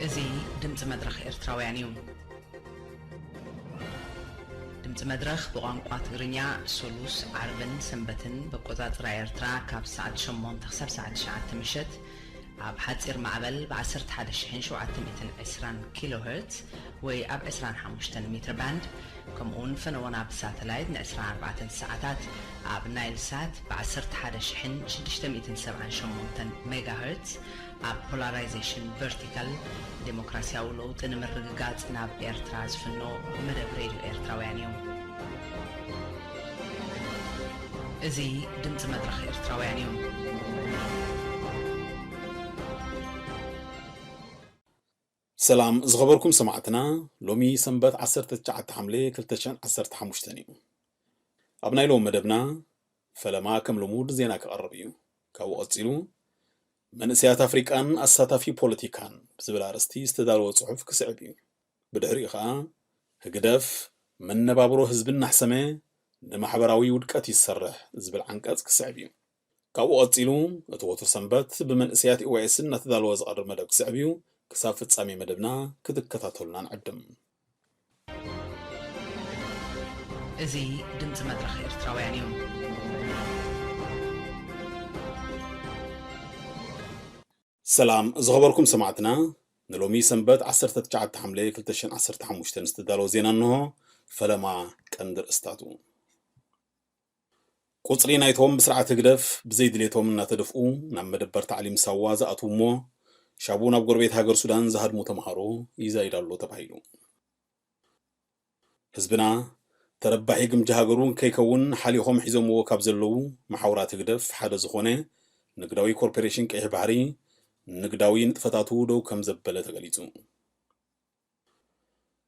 እዚ ድምፂ መድረኽ ኤርትራውያን እዩ። ድምፂ መድረኽ ብቋንቋ ትግርኛ ሰሉስ፣ ዓርብን ሰንበትን በቆፃፅራ ኤርትራ ካብ ሰዓት ሸሞንተ ክሳብ ሰዓት ትሽዓተ ምሸት ኣብ ሓፂር ማዕበል ብ ዓሰርተ ሓደ ሺሕን ሸውዓተ ሚእትን ዕስራን ኪሎ ሄርትዝ ወይ ኣብ ዕስራን ሓሙሽተን ሜትር ባንድ፣ ከምኡውን ፈነወና ብሳተላይት ን ዕስራን ኣርባዕተን ሰዓታት ኣብ ናይል ሳት ብ ዓሰርተ ሓደ ሺሕን ሽዱሽተ ሚእትን ሰብዓን ሸሞንተን ሜጋ ሄርትዝ ኣብ ፖላራይዜሽን ቨርቲካል ዴሞክራሲያዊ ለውጢ ንምርግጋጽ ናብ ኤርትራ ዝፍኖ መደብ ሬድዮ ኤርትራውያን እዩ። እዚ ድምፂ መድረኽ ኤርትራውያን እዩ። ሰላም ዝኸበርኩም ሰማዕትና፣ ሎሚ ሰንበት ዓሰርተ ትሽዓተ ሓምለ ክልተ ሽሕን ዓሰርተ ሓሙሽተን እዩ። ኣብ ናይ ሎሚ መደብና ፈለማ ከም ልሙድ ዜና ክቐርብ እዩ። ካብኡ ቀጺሉ መንእሰያት ኣፍሪቃን ኣሳታፊ ፖለቲካን ብዝብል ኣርእስቲ ዝተዳለወ ጽሑፍ ክስዕብ እዩ። ብድሕሪኡ ኸኣ ህግደፍ መነባብሮ ህዝቢ እናሕሰመ ንማሕበራዊ ውድቀት ይሰርሕ ዝብል ዓንቀጽ ክስዕብ እዩ። ካብኡ ቀጺሉ እቲ ወትሩ ሰንበት ብመንእሰያት ኢዋኤስ እናተዳለወ ዝቐርብ መደብ ክስዕብ እዩ። ክሳብ ፍጻሜ መደብና ክትከታተሉና ንዕድም። እዚ ድምፂ መድረኽ ኤርትራውያን እዩ። ሰላም ዝኸበርኩም ሰማዕትና፣ ንሎሚ ሰንበት ዓሰርተ ትሽዓተ ሓምለ ክልተ ሽሕን ዓሰርተ ሓሙሽተን ዝተዳለወ ዜና እንሆ። ፈለማ ቀንዲ ርእስታቱ። ቁጽሪ ናይቶም ብስርዓት ህግደፍ ብዘይድሌቶም እናተደፍኡ ናብ መደበር ታዕሊም ሳዋ ዝኣትዉ እሞ ሻቡ ናብ ጎረቤት ሃገር ሱዳን ዝሃድሙ ተምሃሮ ይዛይድ ኣሎ ተባሂሉ። ህዝብና ተረባሒ ግምጃ ሃገሩ ከይከውን ሓሊኾም ሒዞምዎ ካብ ዘለዉ መሓውራት ህግደፍ ሓደ ዝኾነ ንግዳዊ ኮርፖሬሽን ቀይሕ ባሕሪ ንግዳዊ ንጥፈታቱ ደው ከም ዘበለ ተገሊጹ።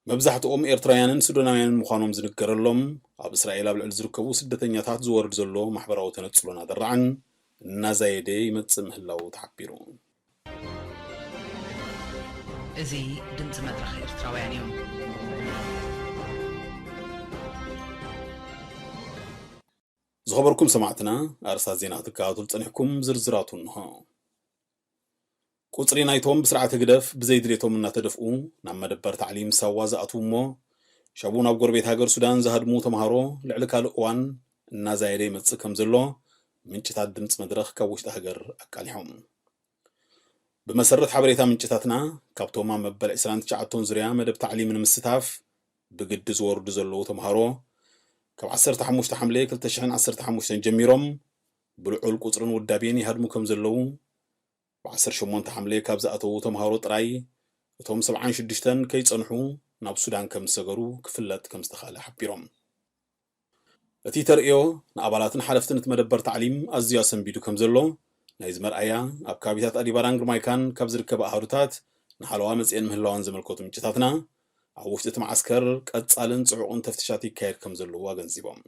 መብዛሕትኦም ኤርትራውያንን ሱዳናውያንን ምዃኖም ዝንገረሎም፣ ኣብ እስራኤል ኣብ ልዕሊ ዝርከቡ ስደተኛታት ዝወርድ ዘሎ ማሕበራዊ ተነጽሎን ኣደራዕን እናዛየደ ይመጽእ ምህላዉ ተሓቢሩ። እዚ ድምፂ መድረኽ ኤርትራውያን እዩ። ዝኸበርኩም ሰማዕትና፣ ኣርእስታት ዜና ክትከታተሉ ጸኒሕኩም፣ ዝርዝራቱ እንሆ። ቁጽሪ ናይቶም ብስርዓት ህግደፍ ብዘይድሌቶም እናተደፍኡ ናብ መደበር ታዕሊም ሳዋ ዝኣትዉ እሞ ሻቡ ናብ ጎረቤት ሃገር ሱዳን ዝሃድሙ ተምሃሮ ልዕሊ ካልእ እዋን እናዛየደ ይመጽእ ከም ዘሎ ምንጭታት ድምጺ መድረኽ ካብ ውሽጢ ሃገር ኣቃሊሖም። ብመሰረት ሓበሬታ ምንጭታትና፣ ካብቶም ኣብ መበል ዕስራን ትሽዓተን ዙርያ መደብ ታዕሊም ንምስታፍ ብግዲ ዝወርዱ ዘለዉ ተምሃሮ፣ ካብ ዓሰርተ ሓሙሽተ ሓምለ ክልተ ሽሕን ዓሰርተ ሓሙሽተን ጀሚሮም ብልዑል ቁጽርን ውዳቤን ይሃድሙ ከም ዘለዉ፣ ብ ዓሰርተ ሸሞንተ ሓምለ ካብ ዝኣተዉ ተምሃሮ ጥራይ እቶም ሰብዓን ሽዱሽተን ከይጸንሑ ናብ ሱዳን ከም ዝሰገሩ ክፍለጥ ከም ዝተኻእለ ሓቢሮም። እቲ ተርእዮ ንኣባላትን ሓለፍትን እቲ መደበር ታዕሊም ኣዝዩ ኣሰንቢዱ ከም ዘሎ፣ ናይዚ መርኣያ ኣብ ከባቢታት ኣዲባራን ግርማይካን ካብ ዝርከባ ኣሃዱታት ንሓለዋ መጺኤን ምህላዋን ዘመልከቱ ምንጭታትና፣ ኣብ ውሽጢ እቲ መዓስከር ቀጻልን ጽዑቕን ተፍትሻት ይካየድ ከም ዘለዉ ኣገንዚቦም።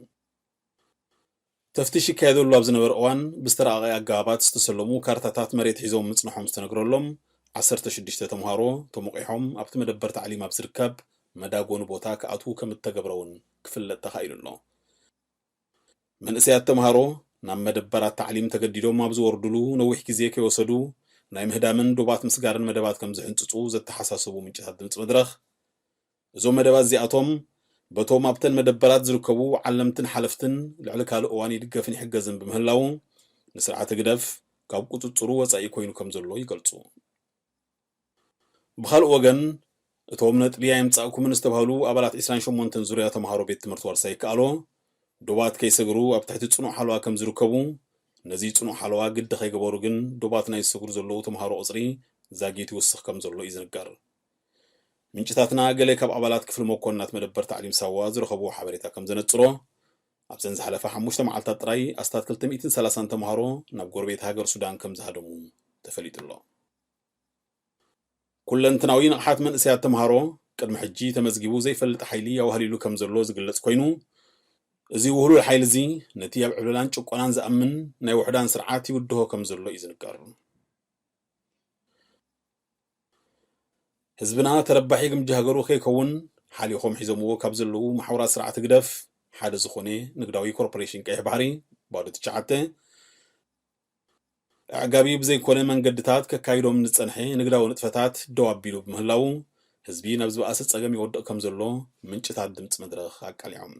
ተፍትሽ ይካየደሉ ኣብ ዝነበረ እዋን ብዝተራቐቐ ኣገባባት ዝተሰለሙ ካርታታት መሬት ሒዞም ምጽንሖም ዝተነግረሎም ዓሰርተ ሽዱሽተ ተምሃሮ ተሞቒሖም ኣብቲ መደበር ታዕሊም ኣብ ዝርከብ መዳጎኒ ቦታ ክኣትዉ ከም እተገብረ እውን ክፍለጥ ተኻኢሉ ኣሎ። መንእሰያት ተምሃሮ ናብ መደበራት ታዕሊም ተገዲዶም ኣብ ዝወርዱሉ ነዊሕ ግዜ ከይወሰዱ ናይ ምህዳምን ዶባት ምስጋርን መደባት ከም ዝሕንጽጹ ዘተሓሳሰቡ ምንጭታት ድምጺ መድረኽ፣ እዞም መደባት እዚኣቶም በቶም ኣብተን መደበራት ዝርከቡ ዓለምትን ሓለፍትን ልዕሊ ካልእ እዋን ይድገፍን ይሕገዝን ብምህላዉ፣ ንስርዓት ህግደፍ ካብ ቁጽጽሩ ወጻኢ ኮይኑ ከም ዘሎ ይገልጹ። ብኻልእ ወገን፣ እቶም ነጥቢ ኣየምጻእኩምን ዝተባህሉ ኣባላት ዕስራን ሸሞንተን ዙርያ ተምሃሮ ቤት ትምህርቲ ዋርሳይ ይከኣሎ፣ ዶባት ከይሰግሩ ኣብ ትሕቲ ጽኑዕ ሓለዋ ከም ዝርከቡ፣ ነዚ ጽኑዕ ሓለዋ ግዲ ከይገበሩ ግን ዶባት ናይ ዝሰግሩ ዘለዉ ተምሃሮ ቁጽሪ ዛጊት ይውስኽ ከም ዘሎ እዩ ዝንገር። ምንጭታትና ገለ ካብ ኣባላት ክፍሊ መኮንናት መደበር ታዕሊም ሳዋ ዝረኸብዎ ሓበሬታ ከም ዘነጽሮ፣ ኣብዘን ዝሓለፋ ሓሙሽተ መዓልታት ጥራይ ኣስታት ክልተ ሚእትን ሰላሳን ተምሃሮ ናብ ጎረቤት ሃገር ሱዳን ከም ዝሃደሙ ተፈሊጡ ኣሎ። ኩለንትናዊ ንቕሓት መንእሰያት ተምሃሮ ቅድሚ ሕጂ ተመዝጊቡ ዘይፈልጥ ሓይሊ ኣዋህሊሉ ከም ዘሎ ዝግለጽ ኮይኑ፣ እዚ ውህሉል ሓይሊ እዚ ነቲ ኣብ ዕብለላን ጭቆናን ዝኣምን ናይ ውሑዳን ስርዓት ይውድሆ ከም ዘሎ እዩ ዝንገር። ህዝብና ተረባሒ ግምጃ ሃገሩ ከይከውን ሓሊኾም ሒዞምዎ ካብ ዘለዉ መሓውራት ስርዓት ህግደፍ ሓደ ዝኾነ ንግዳዊ ኮርፖሬሽን ቀይሕ ባሕሪ ባዶ ትሽዓተ ኣዕጋቢ ብዘይኮነ መንገድታት ከካይዶም ዝጸንሐ ንግዳዊ ንጥፈታት ደው ኣቢሉ ብምህላዉ፣ ህዝቢ ናብ ዝበኣሰ ጸገም ይወድቕ ከም ዘሎ ምንጭታት ድምጺ መድረኽ ኣቃሊዖም።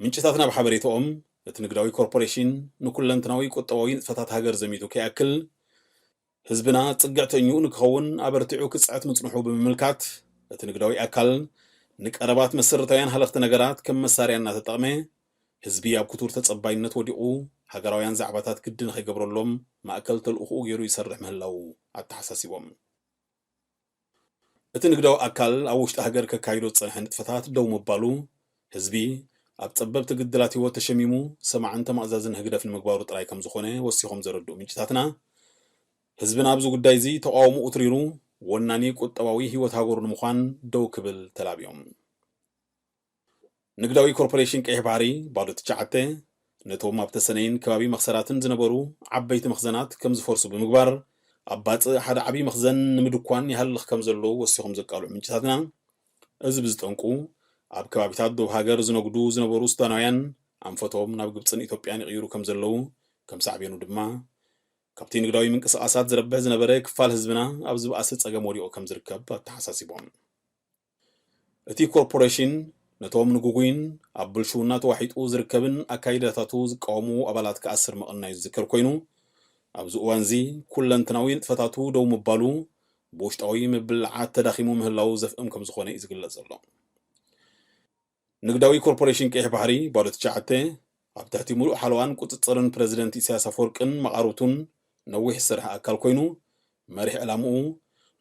ምንጭታትና ብሓበሬታኦም፣ እቲ ንግዳዊ ኮርፖሬሽን ንኩለንትናዊ ቁጠባዊ ንጥፈታት ሃገር ዘሚቱ ከይኣክል፣ ህዝብና ጽግዕተኝኡ ንክኸውን ኣበርቲዑ ክጽዕት ምጽንሑ ብምምልካት፣ እቲ ንግዳዊ ኣካል ንቀረባት መሰረታውያን ሃለኽቲ ነገራት ከም መሳርያ እናተጠቕመ፣ ህዝቢ ኣብ ክቱር ተጸባይነት ወዲቑ፣ ሃገራውያን ዛዕባታት ግዲ ንኸይገብረሎም ማእከል ተልእኾኡ ገይሩ ይሰርሕ ምህላዉ ኣተሓሳሲቦም። እቲ ንግዳዊ ኣካል ኣብ ውሽጢ ሃገር ከካይዶ ዝጸንሐ ንጥፈታት ደው ምባሉ፣ ህዝቢ ኣብ ጸበብቲ ግድላት ህይወት ተሸሚሙ ሰማዕን ተማእዛዝን ህግደፍ ንምግባሩ ጥራይ ከም ዝኾነ ወሲኾም ዘረድኡ ምንጭታትና፣ ህዝብና ኣብዚ ጉዳይ እዚ ተቓውሞኡ ትሪሩ ወናኒ ቁጠባዊ ህይወት ሃገሩ ንምዃን ደው ክብል ተላብዮም። ንግዳዊ ኮርፖሬሽን ቀይሕ ባሕሪ ባዶ ትሽዓተ ነቶም ኣብ ተሰነይን ከባቢ መኽሰራትን ዝነበሩ ዓበይቲ መኽዘናት ከም ዝፈርሱ ብምግባር፣ ኣብ ባጽዕ ሓደ ዓብዪ መኽዘን ንምድኳን ይሃልኽ ከም ዘለዉ ወሲኾም ዘቃልዑ ምንጭታትና፣ እዚ ብዝጠንቁ ኣብ ከባቢታት ዶብ ሃገር ዝነግዱ ዝነበሩ ሱዳናውያን ኣንፈቶም ናብ ግብጽን ኢትዮጵያን ይቕይሩ ከም ዘለዉ፣ ከም ሳዕቤኑ ድማ ካብቲ ንግዳዊ ምንቅስቓሳት ዝረብሕ ዝነበረ ክፋል ህዝብና ኣብ ዝበኣሰ ጸገም ወዲቑ ከም ዝርከብ ኣተሓሳሲቦም። እቲ ኮርፖሬሽን ነቶም ንግጉይን ኣብ ብልሽውና ተዋሒጡ ዝርከብን ኣካይዳታቱ ዝቃወሙ ኣባላት ክኣስር ምቕናዩ ዝዝከር ኮይኑ፣ ኣብዚ እዋንዚ ኩለንትናዊ ንጥፈታቱ ደው ምባሉ ብውሽጣዊ ምብልዓት ተዳኺሙ ምህላዉ ዘፍእም ከም ዝኾነ እዩ ዝግለጽ ዘሎ። ንግዳዊ ኮርፖሬሽን ቀይሕ ባሕሪ ባዶ ትሽዓተ ኣብ ትሕቲ ምሉእ ሓለዋን ቁጽጽርን ፕረዚደንት ኢሳያስ ኣፈወርቅን መቓርብቱን ነዊሕ ዝሰርሐ ኣካል ኮይኑ፣ መሪሕ ዕላምኡ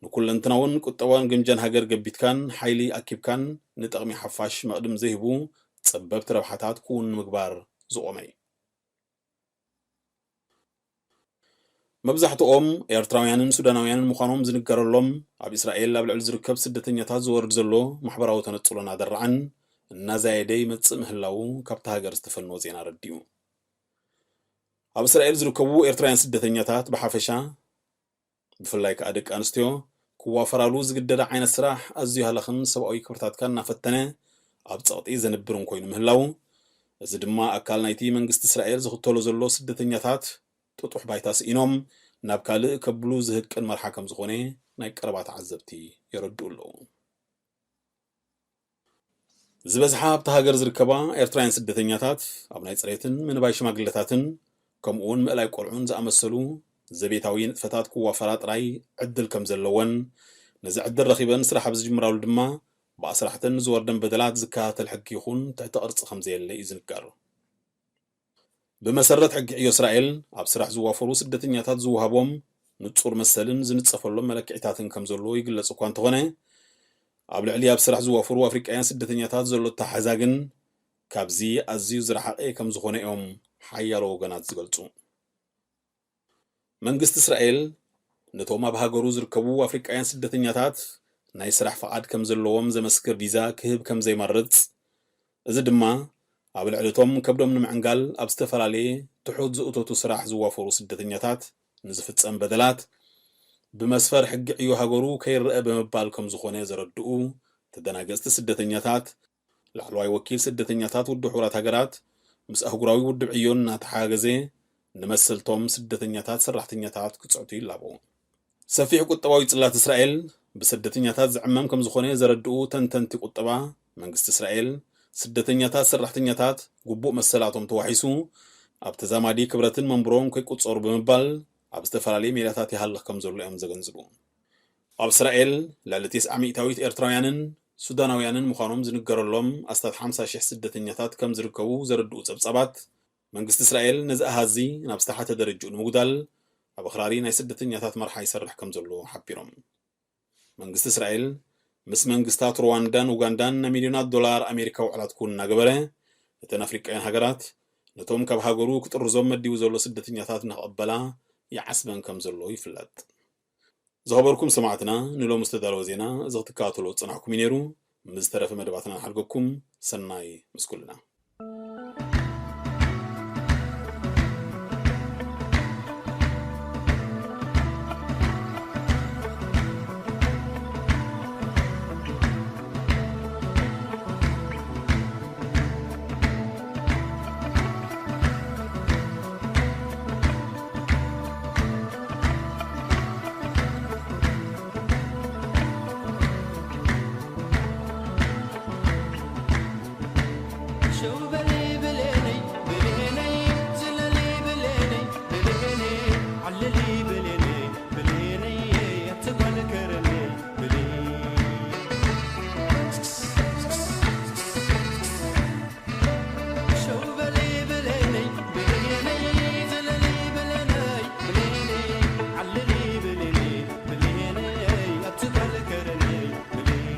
ንኩለንትናውን ቁጠባውን ግምጃን ሃገር ገቢትካን ሓይሊ ኣኪብካን ንጠቕሚ ሓፋሽ መቕድም ዘይህቡ ጸበብቲ ረብሓታት ክውን ንምግባር ዝቖመ እዩ። መብዛሕትኦም ኤርትራውያንን ሱዳናውያንን ምዃኖም ዝንገረሎም፣ ኣብ እስራኤል ኣብ ልዕሊ ዝርከብ ስደተኛታት ዝወርድ ዘሎ ማሕበራዊ ተነጽሎን ኣደራዕን እናዛየደ ይመጽእ ምህላዉ ካብታ ሃገር ዝተፈነወ ዜና ኣረዲኡ። ኣብ እስራኤል ዝርከቡ ኤርትራውያን ስደተኛታት ብሓፈሻ፣ ብፍላይ ከኣ ደቂ ኣንስትዮ፣ ክዋፈራሉ ዝግደዳ ዓይነት ስራሕ ኣዝዩ ሃለኽን ሰብኣዊ ክብርታትካ እናፈተነ ኣብ ጸቕጢ ዘንብርን ኮይኑ ምህላዉ፣ እዚ ድማ ኣካል ናይቲ መንግስቲ እስራኤል ዝኽተሎ ዘሎ ስደተኛታት ጥጡሕ ባይታ ስኢኖም ናብ ካልእ ከብሉ ዝህቅን መርሓ ከም ዝኾነ ናይ ቀረባ ተዓዘብቲ የረድኡ ኣለዉ። ዝበዝሓ ኣብታ ሃገር ዝርከባ ኤርትራውያን ስደተኛታት ኣብ ናይ ጽሬትን ምንባይ ሽማግለታትን ከምኡውን ምእላይ ቆልዑን ዝኣመሰሉ ዘቤታዊ ንጥፈታት ክዋፈራ ጥራይ ዕድል ከም ዘለወን፣ ነዚ ዕድል ረኺበን ስራሕ ኣብ ዝጅምራሉ ድማ ብኣስራሕተን ንዝወርደን በደላት ዝከታተል ሕጊ ይኹን ትሕቲ ቅርጺ ከም ዘየለ እዩ ዝንገር። ብመሰረት ሕጊ ዕዮ እስራኤል፣ ኣብ ስራሕ ዝዋፈሩ ስደተኛታት ዝወሃቦም ንጹር መሰልን ዝንጸፈሎም መለክዒታትን ከም ዘለዎ ይግለጽ እኳ እንተኾነ፣ ኣብ ልዕሊ ኣብ ስራሕ ዝዋፈሩ ኣፍሪቃውያን ስደተኛታት ዘሎ ኣተሓሕዛ ግን ካብዚ ኣዝዩ ዝረሓቐ ከም ዝኾነ እዮም ሓያሎ ወገናት ዝገልጹ። መንግስቲ እስራኤል ነቶም ኣብ ሃገሩ ዝርከቡ ኣፍሪቃውያን ስደተኛታት ናይ ስራሕ ፍቓድ ከም ዘለዎም ዘመስክር ቪዛ ክህብ ከም ዘይመርጽ፣ እዚ ድማ ኣብ ልዕሊ እቶም ከብዶም ንምዕንጋል ኣብ ዝተፈላለየ ትሑት ዝእቶቱ ስራሕ ዝዋፈሩ ስደተኛታት ንዝፍጸም በደላት ብመስፈር ሕጊ ዕዮ ሃገሩ ከይረአ ብምባል ከም ዝኾነ ዘረድኡ ተደናገጽቲ ስደተኛታት፣ ላዕለዋይ ወኪል ስደተኛታት ውድብ ሕቡራት ሃገራት ምስ ኣህጉራዊ ውድብ ዕዮ እናተሓጋገዘ ንመሰልቶም ስደተኛታት ሰራሕተኛታት ክጽዕቱ ይላበዉ። ሰፊሕ ቁጠባዊ ጽላት እስራኤል ብስደተኛታት ዝዕመም ከም ዝኾነ ዘረድኡ ተንተንቲ ቁጠባ፣ መንግስቲ እስራኤል ስደተኛታት ሰራሕተኛታት ግቡእ መሰላቶም ተዋሒሱ ኣብ ተዛማዲ ክብረትን መንብሮን ከይቁጸሩ ብምባል ኣብ ዝተፈላለየ ሜዳታት ይሃልኽ ከም ዘሎ እዮም ዘገንዝቡ። ኣብ እስራኤል ልዕሊ ተስዓ ሚእታዊት ኤርትራውያንን ሱዳናውያንን ምዃኖም ዝንገረሎም ኣስታት ሓምሳ ሽሕ ስደተኛታት ከም ዝርከቡ ዘረድኡ ጸብጻባት፣ መንግስቲ እስራኤል ነዚ ኣሃዚ ናብ ዝተሓተ ደረጅኡ ንምጉዳል ኣብ ኣኽራሪ ናይ ስደተኛታት መርሓ ይሰርሕ ከም ዘሎ ሓቢሮም። መንግስቲ እስራኤል ምስ መንግስታት ሩዋንዳን ኡጋንዳን ናይ ሚልዮናት ዶላር ኣሜሪካ ውዕላት ክውን እናገበረ፣ እተን ኣፍሪቃውያን ሃገራት ነቶም ካብ ሃገሩ ክጥርዞም መዲቡ ዘሎ ስደተኛታት ንኽቕበላ ይዓስበን ከም ዘሎ ይፍለጥ። ዝኸበርኩም ሰማዕትና፣ ንሎሚ ዝተዳለወ ዜና እዚ ክትከታተልዎ ዝጸናሕኩም እዩ ነይሩ። ምስ ዝተረፈ መደባትና ንሓልገኩም። ሰናይ ምስ ኩልና። ደው በሊ ብሌነይ ብሌነይ፣ ዝለሊ ብሌነይ ብሌነይ፣ ዓልሊ ብሌነይ ብሌነይ፣ ኣቲ ጓል ከረነይ ብሌነይ። ሸው በሊ ብሌነይ ብሌነይ፣ ዝለሊ ብሌነይ ብሌነይ፣ ዓልሊ ብሌነይ ብሌነይ፣ ኣቲ ጓል ከረነይ ብሌነይ።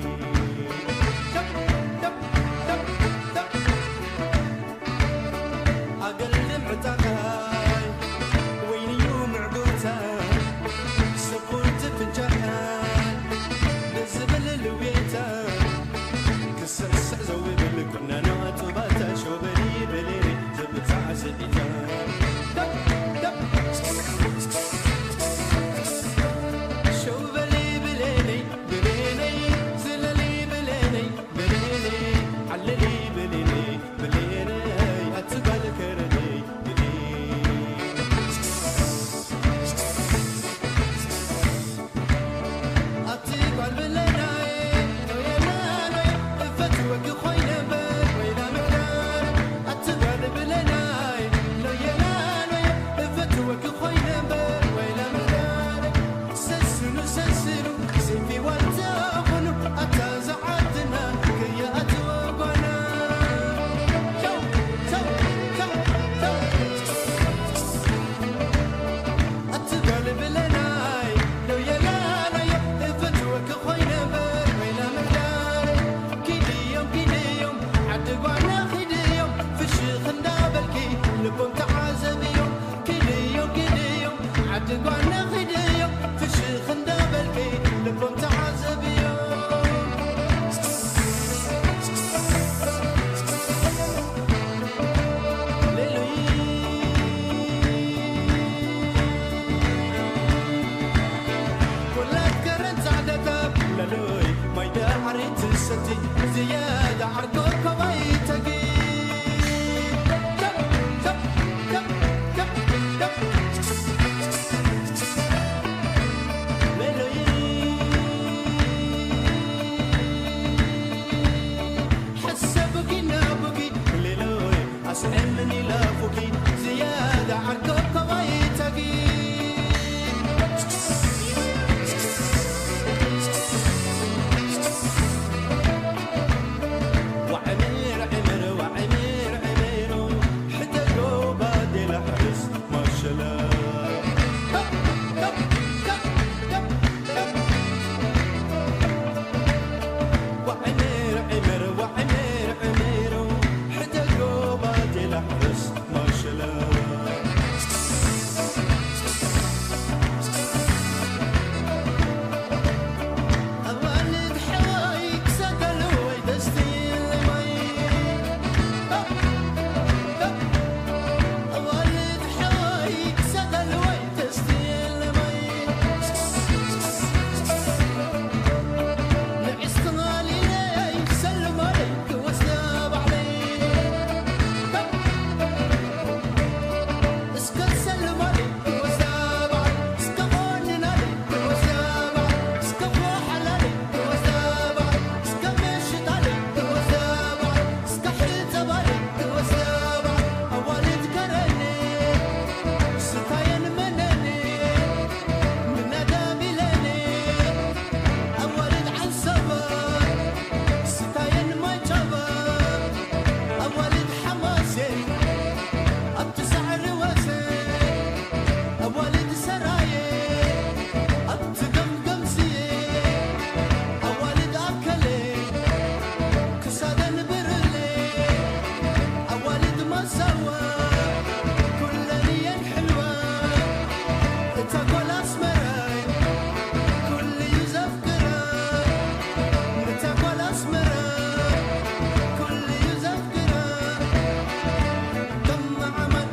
ኣገልድም ዕጣቓይ፣ ወይንዩ ምዕጉርታ፣ ስኹርቲ ፍንጫልካ፣ ብዝብል ልዌታ፣ ክስዕስዕ ዘው ይብል ቁናኖ ኣጡባታ፣ ሸው በሊ ብሌነይ ዘብጻዕ ስዒታ። ሸው በሊ ብሌነይ ብሌነይ፣ ዝለሊ ብሌነይ ብሌነይ፣ ዓልሊ ብሌነይ ብሌነይ፣ ኣቲ ጓል ከረነይ ብሌነይ። ኣቲ ጓል ብሌናይ፣ ኖየናኖይ፣ እፈትወኪ ኮይነ እምበር ወይላ ምሕዳር። ኣቲ ጓል ብሌናይ፣ ኖየናኖይ፣ እፈትወኪ ኮይነ እምበር ወይላ ምሕዳር። ሰስኑ ሰስኑ፣ ሰይፊ ዋልታ ኹኑ፣ ኣታ ዝዓድና ከይኣትዎ ጓና። ቸው፣ ቸው፣ ቸው፣ ቸው። ኣቲ ጓል ብሌናይ፣ ሎየላናዮ፣ እፈትወኪ ኮይነ እምበር ወይላ ምሕዳር። ኪድዮም፣ ኪድዮም፣ ዓዲ ጓና ኪድዮም፣ ፍሽኽ እንዳበልኪ ልቦም ተዓዘብዮም። ኪድዮም፣ ኪድዮም፣ ዓዲ ጓና ኪድዮም፣ ፍሽኽ እንዳበልኪ ልቦም ተዓዘብዮም። ሌሎይ፣ ወላድ ከረን ጻዕዳታት ሌሎይ፣ ማይ ዳዕሪ ትሰቲ ዝያዳ ዓርኮ ኮባይ ተጊ። ሌሎይ፣ ሓሰቡኪ ናቡኪ ሌሎይ፣ ኣስዕምኒ ላፉኪ ዝያዳ ዓርኮ ኮባይ ተጊ። ዋዕምር ዕምር ዋዕምር ዕምሩ፣ ሕደጎ ባዴላ ሕርስ ማሸላ። ዋዕምር ዕምር ዋዕምር ዕምሩ፣ ሕደጎ ባዴላ ሕርስ ማሸላ። ኣዋልድ ሓወይ ክሰደሉ ወይ ደስቲ ልማይ። ኣዋልድ ሓወይ ክሰደሉ ወይ ደስቲ ልማይ። ንዕስቲ ቓሊለይ ሰልማለይ ክወስዳ ባዕለይ። እስከ ሰልማለይ ክወስዳ ባዕለይ። እስከ ቆንናለይ ክወስዳ ባዕለይ። እስከ ፎሓላለይ ክወስዳ ባዕለይ። እስከ ምሽጣለይ ክወስዳ ባዕለይ። እስከ ሕጸባለይ ክወስዳ ባዕለይ። ኣዋልድ ከረኒ ስታየን መነኒ ምናዳ ቢለኒ። ኣዋልድ ዓንሰባ ስታየን ማይ ጨባ። ኣዋልድ ሓማሴ ኣብቲ ሳዕሪ ወሰ። ኣዋልድ ሰራየ ኣብቲ ገምገም ስየ። ኣዋልድ ኣከለ ክሳደን ብርለ። ኣዋልድ ማሳዋ ኩለን እየን ሕልዋ። እታ ጓል ኣስመራ ኩሉ እዩ ዘፍቅራ። እታ ጓል ኣስመራ ኩሉ እዩ ዘፍቅራ። ደማዓመን፣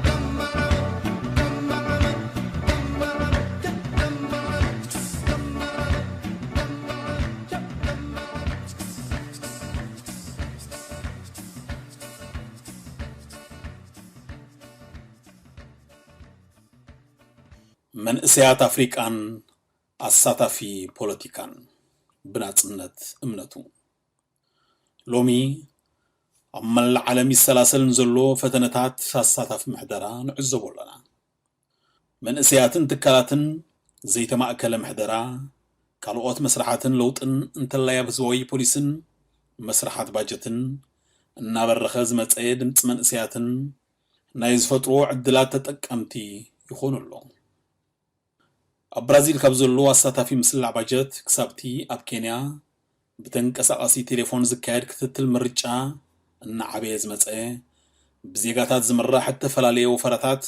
ደማዓመን፣ ደማዓመን፣ ደማዓመን፣ ደማዓመን፣ ደማዓመን፣ ደማዓመን። መንእሰያት ኣፍሪቃን ኣሳታፊ ፖለቲካን ብናጽነት እምነቱ። ሎሚ ኣብ መላእ ዓለም ይሰላሰል ንዘሎ ፈተነታት ኣሳታፊ ምሕደራ ንዕዘቦ ኣለና። መንእሰያትን ትካላትን ዘይተማእከለ ምሕደራ፣ ካልኦት መስርሓትን ለውጥን እንተላይ ኣብ ህዝባዊ ፖሊስን መስርሓት ባጀትን እናበረኸ ዝመጸ ድምፂ መንእሰያትን ናይ ዝፈጥሮ ዕድላት ተጠቀምቲ ይኾኑ ኣለዉ። ኣብ ብራዚል ካብ ዘሎ ኣሳታፊ ምስላዕ ባጀት ክሳብቲ ኣብ ኬንያ ብተንቀሳቓሲ ቴሌፎን ዝካየድ ክትትል ምርጫ እናዓበየ ዝመጸ፣ ብዜጋታት ዝምራሕ እተፈላለየ ወፈራታት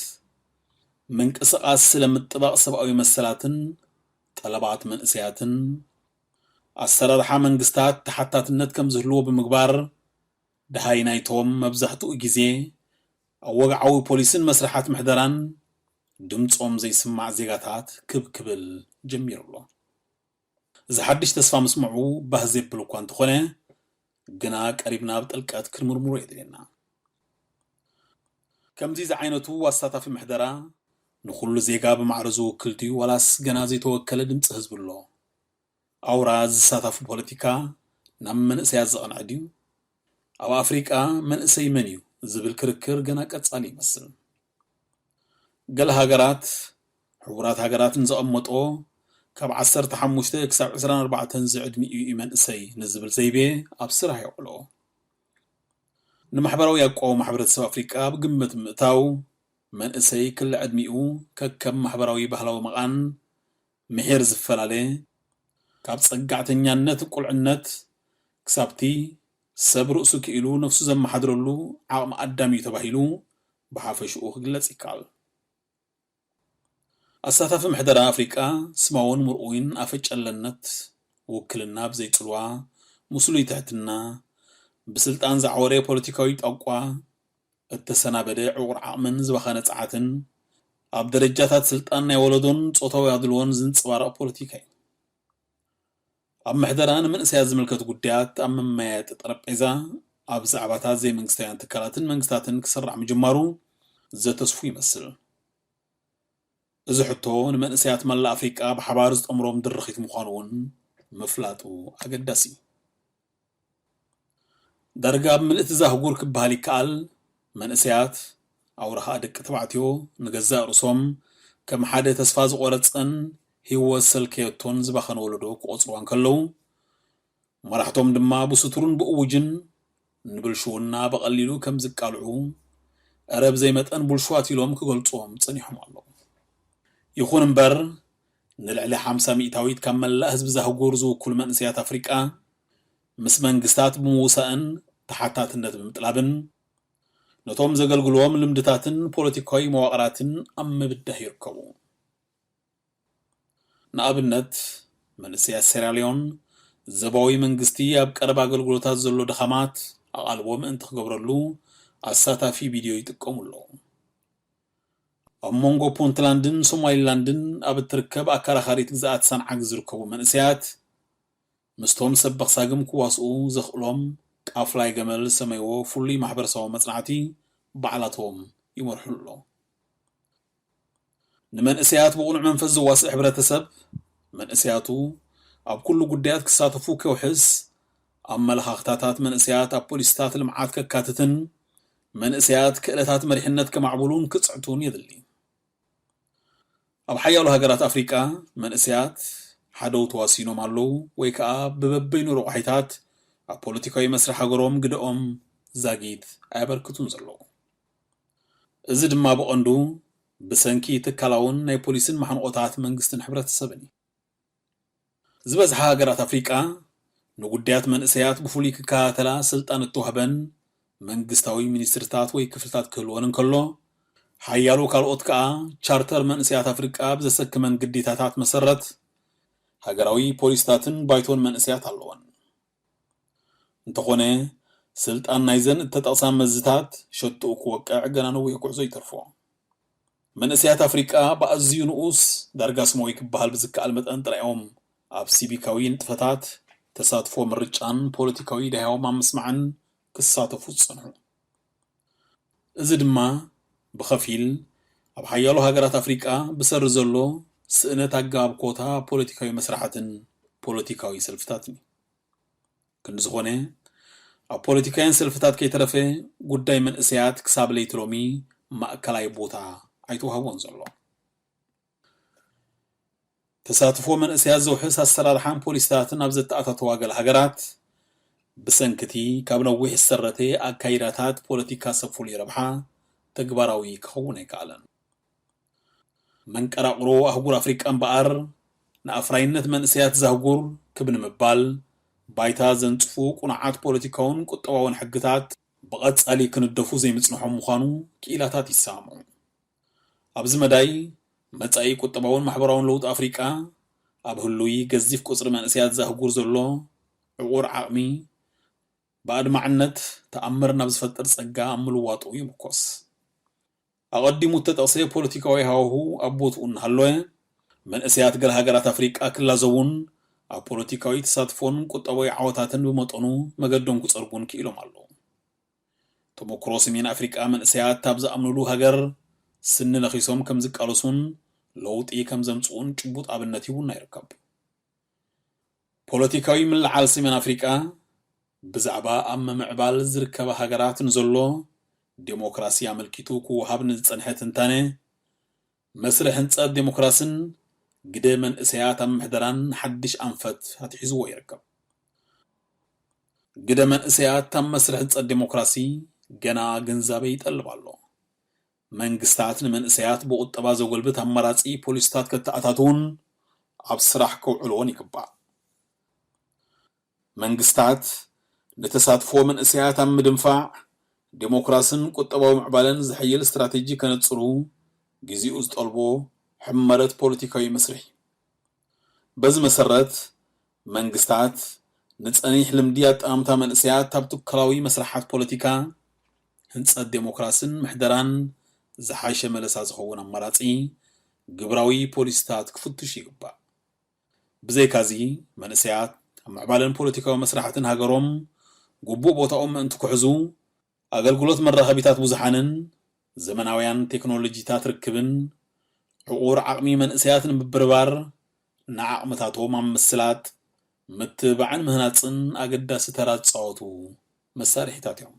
ምንቅስቓስ ስለ ምጥባቕ ሰብኣዊ መሰላትን ጠለባት መንእሰያትን፣ ኣሰራርሓ መንግስታት ተሓታትነት ከም ዝህልዎ ብምግባር፣ ደሃይ ናይቶም መብዛሕትኡ ግዜ ኣብ ወግዓዊ ፖሊስን መስርሓት ምሕደራን ድምጾም ዘይስማዕ ዜጋታት ክብ ክብል ጀሚሩ ኣሎ። እዚ ሓድሽ ተስፋ ምስምዑ ባህ ዘብል እኳ እንተኾነ፣ ግና ቀሪብና ብጥልቀት ክንምርምሮ የድልየና። ከምዚ ዝዓይነቱ ኣሳታፊ ምሕደራ ንኹሉ ዜጋ ብማዕረ ዝውክል ድዩ፣ ዋላስ ገና ዘይተወከለ ድምፂ ህዝቢ ኣሎ? ኣውራ ዝሳታፉ ፖለቲካ ናብ መንእሰያት ዘቕንዐ ድዩ? ኣብ ኣፍሪቃ መንእሰይ መን እዩ ዝብል ክርክር ገና ቀጻሊ ይመስል። ገለ ሃገራት፣ ሕቡራት ሃገራት ንዘቐመጦ ካብ ዓሰርተ ሓሙሽተ ክሳብ ዕስራን ኣርባዕተን ዝዕድሚኡ እዩ መንእሰይ ንዝብል ዘይቤ ኣብ ስራሕ የውዕሎ። ንማሕበራዊ ኣቋውማ ሕብረተሰብ ኣፍሪቃ ኣብ ግምት ምእታው፣ መንእሰይ ክሊ ዕድሚኡ ከከም ማሕበራዊ ባህላዊ መቓን ምሒር ዝፈላለ፣ ካብ ጸጋዕተኛነት ቁልዕነት ክሳብቲ ሰብ ርእሱ ክኢሉ ነፍሱ ዘመሓድረሉ ዓቕሚ ኣዳም እዩ ተባሂሉ ብሓፈሽኡ ክግለጽ ይከኣል። ኣሳታፊ ምሕደራ ኣፍሪቃ ስማውን ምርኡይን ኣፈጨለነት ውክልና ብዘይጽልዋ፣ ምስሉይ ትሕትና፣ ብስልጣን ዝዓወረ ፖለቲካዊ ጣቋ፣ እተሰናበደ ዕቑር ዓቕምን ዝባኸነ ጸዓትን፣ ኣብ ደረጃታት ስልጣን ናይ ወለዶን ጾታዊ ኣድልዎን ዝንጸባረቕ ፖለቲካ እዩ። ኣብ ምሕደራ ንመንእሰያት ዝምልከት ጉዳያት ኣብ መመያየጢ ጠረጴዛ ኣብ ዛዕባታት ዘይመንግስታውያን ትካላትን መንግስታትን ክስራዕ ምጅማሩ ዘተስፉ ይመስል። እዚ ሕቶ ንመንእሰያት መላእ ኣፍሪቃ ብሓባር ዝጠምሮም ድርኺት ምዃኑ እውን ምፍላጡ ኣገዳሲ እዩ። ዳርጋ ኣብ ምልእቲ ዛህጉር ክበሃል ይከኣል፣ መንእሰያት፣ ኣውራ ኸኣ ደቂ ተባዕትዮ፣ ንገዛእ ርእሶም ከም ሓደ ተስፋ ዝቖረጸን ህይወት ሰልከየቶን ዝባኸነ ወለዶ ክቖጽርዋ እንከለዉ፣ መራሕቶም ድማ ብስቱርን ብእውጅን ንብልሽውና ብቐሊሉ ከም ዝቃልዑ፣ ዕረ ብዘይመጠን ብልሹዋት ኢሎም ክገልጽዎም ጸኒሖም ኣለዉ። ይኹን እምበር፣ ንልዕሊ ሓምሳ ሚእታዊት ካብ መላእ ህዝቢ ዛህጉር ዝውክሉ መንእሰያት ኣፍሪቃ፣ ምስ መንግስታት ብምውሳእን ተሓታትነት ብምጥላብን፣ ነቶም ዘገልግልዎም ልምድታትን ፖለቲካዊ መዋቕራትን ኣብ ምብዳህ ይርከቡ። ንኣብነት፣ መንእሰያት ሴራልዮን፣ ዘባዊ መንግስቲ ኣብ ቀረብ ኣገልግሎታት ዘሎ ድኻማት ኣቓልቦ ምእንቲ ክገብረሉ ኣሳታፊ ቪድዮ ይጥቀሙ ኣለዉ። ኣብ መንጎ ፑንትላንድን ሶማሊላንድን ኣብ እትርከብ ኣከራኻሪት ግዝኣት ሳንዓግ ዝርከቡ መንእሰያት፣ ምስቶም ሰብ በኽሳግም ክዋስኡ ዘኽእሎም ቃፍላይ ገመል ዝሰመይዎ ፍሉይ ማሕበረሰባዊ መጽናዕቲ ባዕላቶም ይመርሑ ኣለዉ። ንመንእሰያት ብቕኑዕ መንፈስ ዘዋስእ ሕብረተሰብ፣ መንእሰያቱ ኣብ ኩሉ ጉዳያት ክሳተፉ ከውሕስ፣ ኣመለኻኽታታት መንእሰያት ኣብ ፖሊሲታት ልምዓት ከካትትን መንእሰያት ክእለታት መሪሕነት ከማዕብሉን ክጽዕቱን የድሊ። ኣብ ሓያሎ ሃገራት ኣፍሪቃ፣ መንእሰያት ሓደው ተዋሲኖም ኣለዉ ወይ ከኣ ብበበይኑ ረቋሒታት ኣብ ፖለቲካዊ መስርሕ ሃገሮም ግደኦም ዛጊት ኣየበርክቱን ዘለዉ። እዚ ድማ ብቐንዱ ብሰንኪ ትካላውን ናይ ፖሊስን ማሕንቖታት መንግስትን ሕብረተሰብን እዩ። ዝበዝሓ ሃገራት ኣፍሪቃ ንጉዳያት መንእሰያት ብፍሉይ ክከታተላ ስልጣን እተዋህበን መንግስታዊ ሚኒስትሪታት ወይ ክፍልታት ክህልወን እንከሎ፣ ሓያሎ ካልኦት ከኣ ቻርተር መንእሰያት ኣፍሪቃ ብዘሰክመን ግዴታታት መሰረት ሃገራዊ ፖሊሲታትን ባይቶን መንእሰያት ኣለወን። እንተኾነ፣ ስልጣን ናይዘን እተጠቕሳ መዝታት ሸቶኡ ክወቅዕ ገና ነዊሕ ጉዕዞ ይተርፎ። መንእሰያት ኣፍሪቃ ብኣዝዩ ንኡስ፣ ዳርጋ ስማዊ ክበሃል ብዝከኣል መጠን ጥራይ እዮም ኣብ ሲቪካዊ ንጥፈታት፣ ተሳትፎ ምርጫን ፖለቲካዊ ዳህያዎም ኣብ ምስማዕን ክሳተፉ ዝጸንሑ። እዚ ድማ ብኸፊል ኣብ ሓያሎ ሃገራት ኣፍሪቃ ብሰሪ ዘሎ ስእነት ኣገባብ ኮታ ፖለቲካዊ መስራሓትን ፖለቲካዊ ሰልፍታትን እዩ። ክንዲ ዝኾነ፣ ኣብ ፖለቲካውያን ሰልፍታት ከይተረፈ ጉዳይ መንእሰያት ክሳብ ለይቲ ሎሚ ማእከላይ ቦታ ኣይተዋህቦን ዘሎ። ተሳትፎ መንእሰያት ዘውሕስ ኣሰራርሓን ፖሊሲታትን ኣብ ዘተኣታተዋ ገለ ሃገራት፣ ብሰንክቲ ካብ ነዊሕ ዝሰረተ ኣካይዳታት ፖለቲካ ሰብ ፍሉይ ረብሓ ተግባራዊ ክኸውን ኣይከኣለን። መንቀራቕሮ ኣህጉር ኣፍሪቃ እምበኣር፣ ንኣፍራይነት መንእሰያት ዛህጉር ክብ ንምባል፣ ባይታ ዘንጽፉ ቁኑዓት ፖለቲካውን ቁጠባውን ሕግታት ብቐጻሊ ክንደፉ ዘይምጽንሖም ምዃኑ ክኢላታት ይሰማምዑ። ኣብዚ መዳይ፣ መጻኢ ቁጠባውን ማሕበራውን ለውጢ ኣፍሪቃ፣ ኣብ ህሉይ ገዚፍ ቁጽሪ መንእሰያት ዛህጉር ዘሎ ዕቑር ዓቕሚ፣ ብኣድማዕነት ተኣምር ናብ ዝፈጥር ጸጋ ኣብ ምልዋጡ ይምርኮስ። ኣቐዲሙ እተጠቕሰ ፖለቲካዊ ሃዋሁ ኣብ ቦትኡ እናሃለወ፣ መንእሰያት ገለ ሃገራት ኣፍሪቃ ክላዘቡን ኣብ ፖለቲካዊ ተሳትፎን ቁጠባዊ ዓወታትን ብመጠኑ መገዶም ክጸርጉን ክኢሎም ኣለዉ። ተመክሮ ሰሜን ኣፍሪቃ መንእሰያት ኣብ ዝኣምኑሉ ሃገር ስኒ ነኺሶም ከም ዝቃለሱን ለውጢ ከም ዘምጽኡን ጭቡጥ ኣብነት ሂቡና ይርከብ። ፖለቲካዊ ምልዓል ሰሜን ኣፍሪቃ ብዛዕባ ኣብ ምምዕባል ዝርከባ ሃገራት ንዘሎ ዴሞክራሲ ኣመልኪቱ ክወሃብ ንዝጸንሐ ትንታነ፣ መስርሕ ህንጸት ዴሞክራስን ግደ መንእሰያት ኣብ ምሕደራን ሓድሽ ኣንፈት ኣትሒዝዎ ይርከብ። ግደ መንእሰያት ኣብ መስርሕ ህንጸት ዴሞክራሲ ገና ግንዛበ ይጠልብ ኣሎ። መንግስታት ንመንእሰያት ብቁጠባ ዘጎልብት ኣማራጺ ፖሊሲታት ከተኣታትዉን ኣብ ስራሕ ከውዕልዎን ይግባእ። መንግስታት ንተሳትፎ መንእሰያት ኣብ ምድንፋዕ፣ ዴሞክራስን ቁጠባዊ ምዕባለን ዘሐይል ስትራቴጂ ከነጽሩ ግዜኡ ዝጠልቦ ሕመረት ፖለቲካዊ መስርሕ እዩ። በዚ መሰረት፣ መንግስታት ንጸኒሕ ልምዲ ኣጠማምታ መንእሰያት ኣብ ትካላዊ መስርሓት ፖለቲካ፣ ህንጸት ዴሞክራስን ምሕደራን ዝሓሸ መለሳ ዝኸውን ኣማራጺ ግብራዊ ፖሊሲታት ክፍትሹ ይግባእ። ብዘይካዚ፣ መንእሰያት ኣብ ምዕባለን ፖለቲካዊ መስራሕትን ሃገሮም ግቡእ ቦታኦም ምእንቲ ክሕዙ፣ ኣገልግሎት መራኸቢታት ብዙሓንን ዘመናውያን ቴክኖሎጂታት ርክብን ዕቑር ዓቕሚ መንእሰያት ንምብርባር፣ ንዓቕምታቶም ኣብ ምስላጥ፣ ምትብባዕን ምህናጽን ኣገዳሲ ተራ ዝጻወቱ መሳርሒታት እዮም።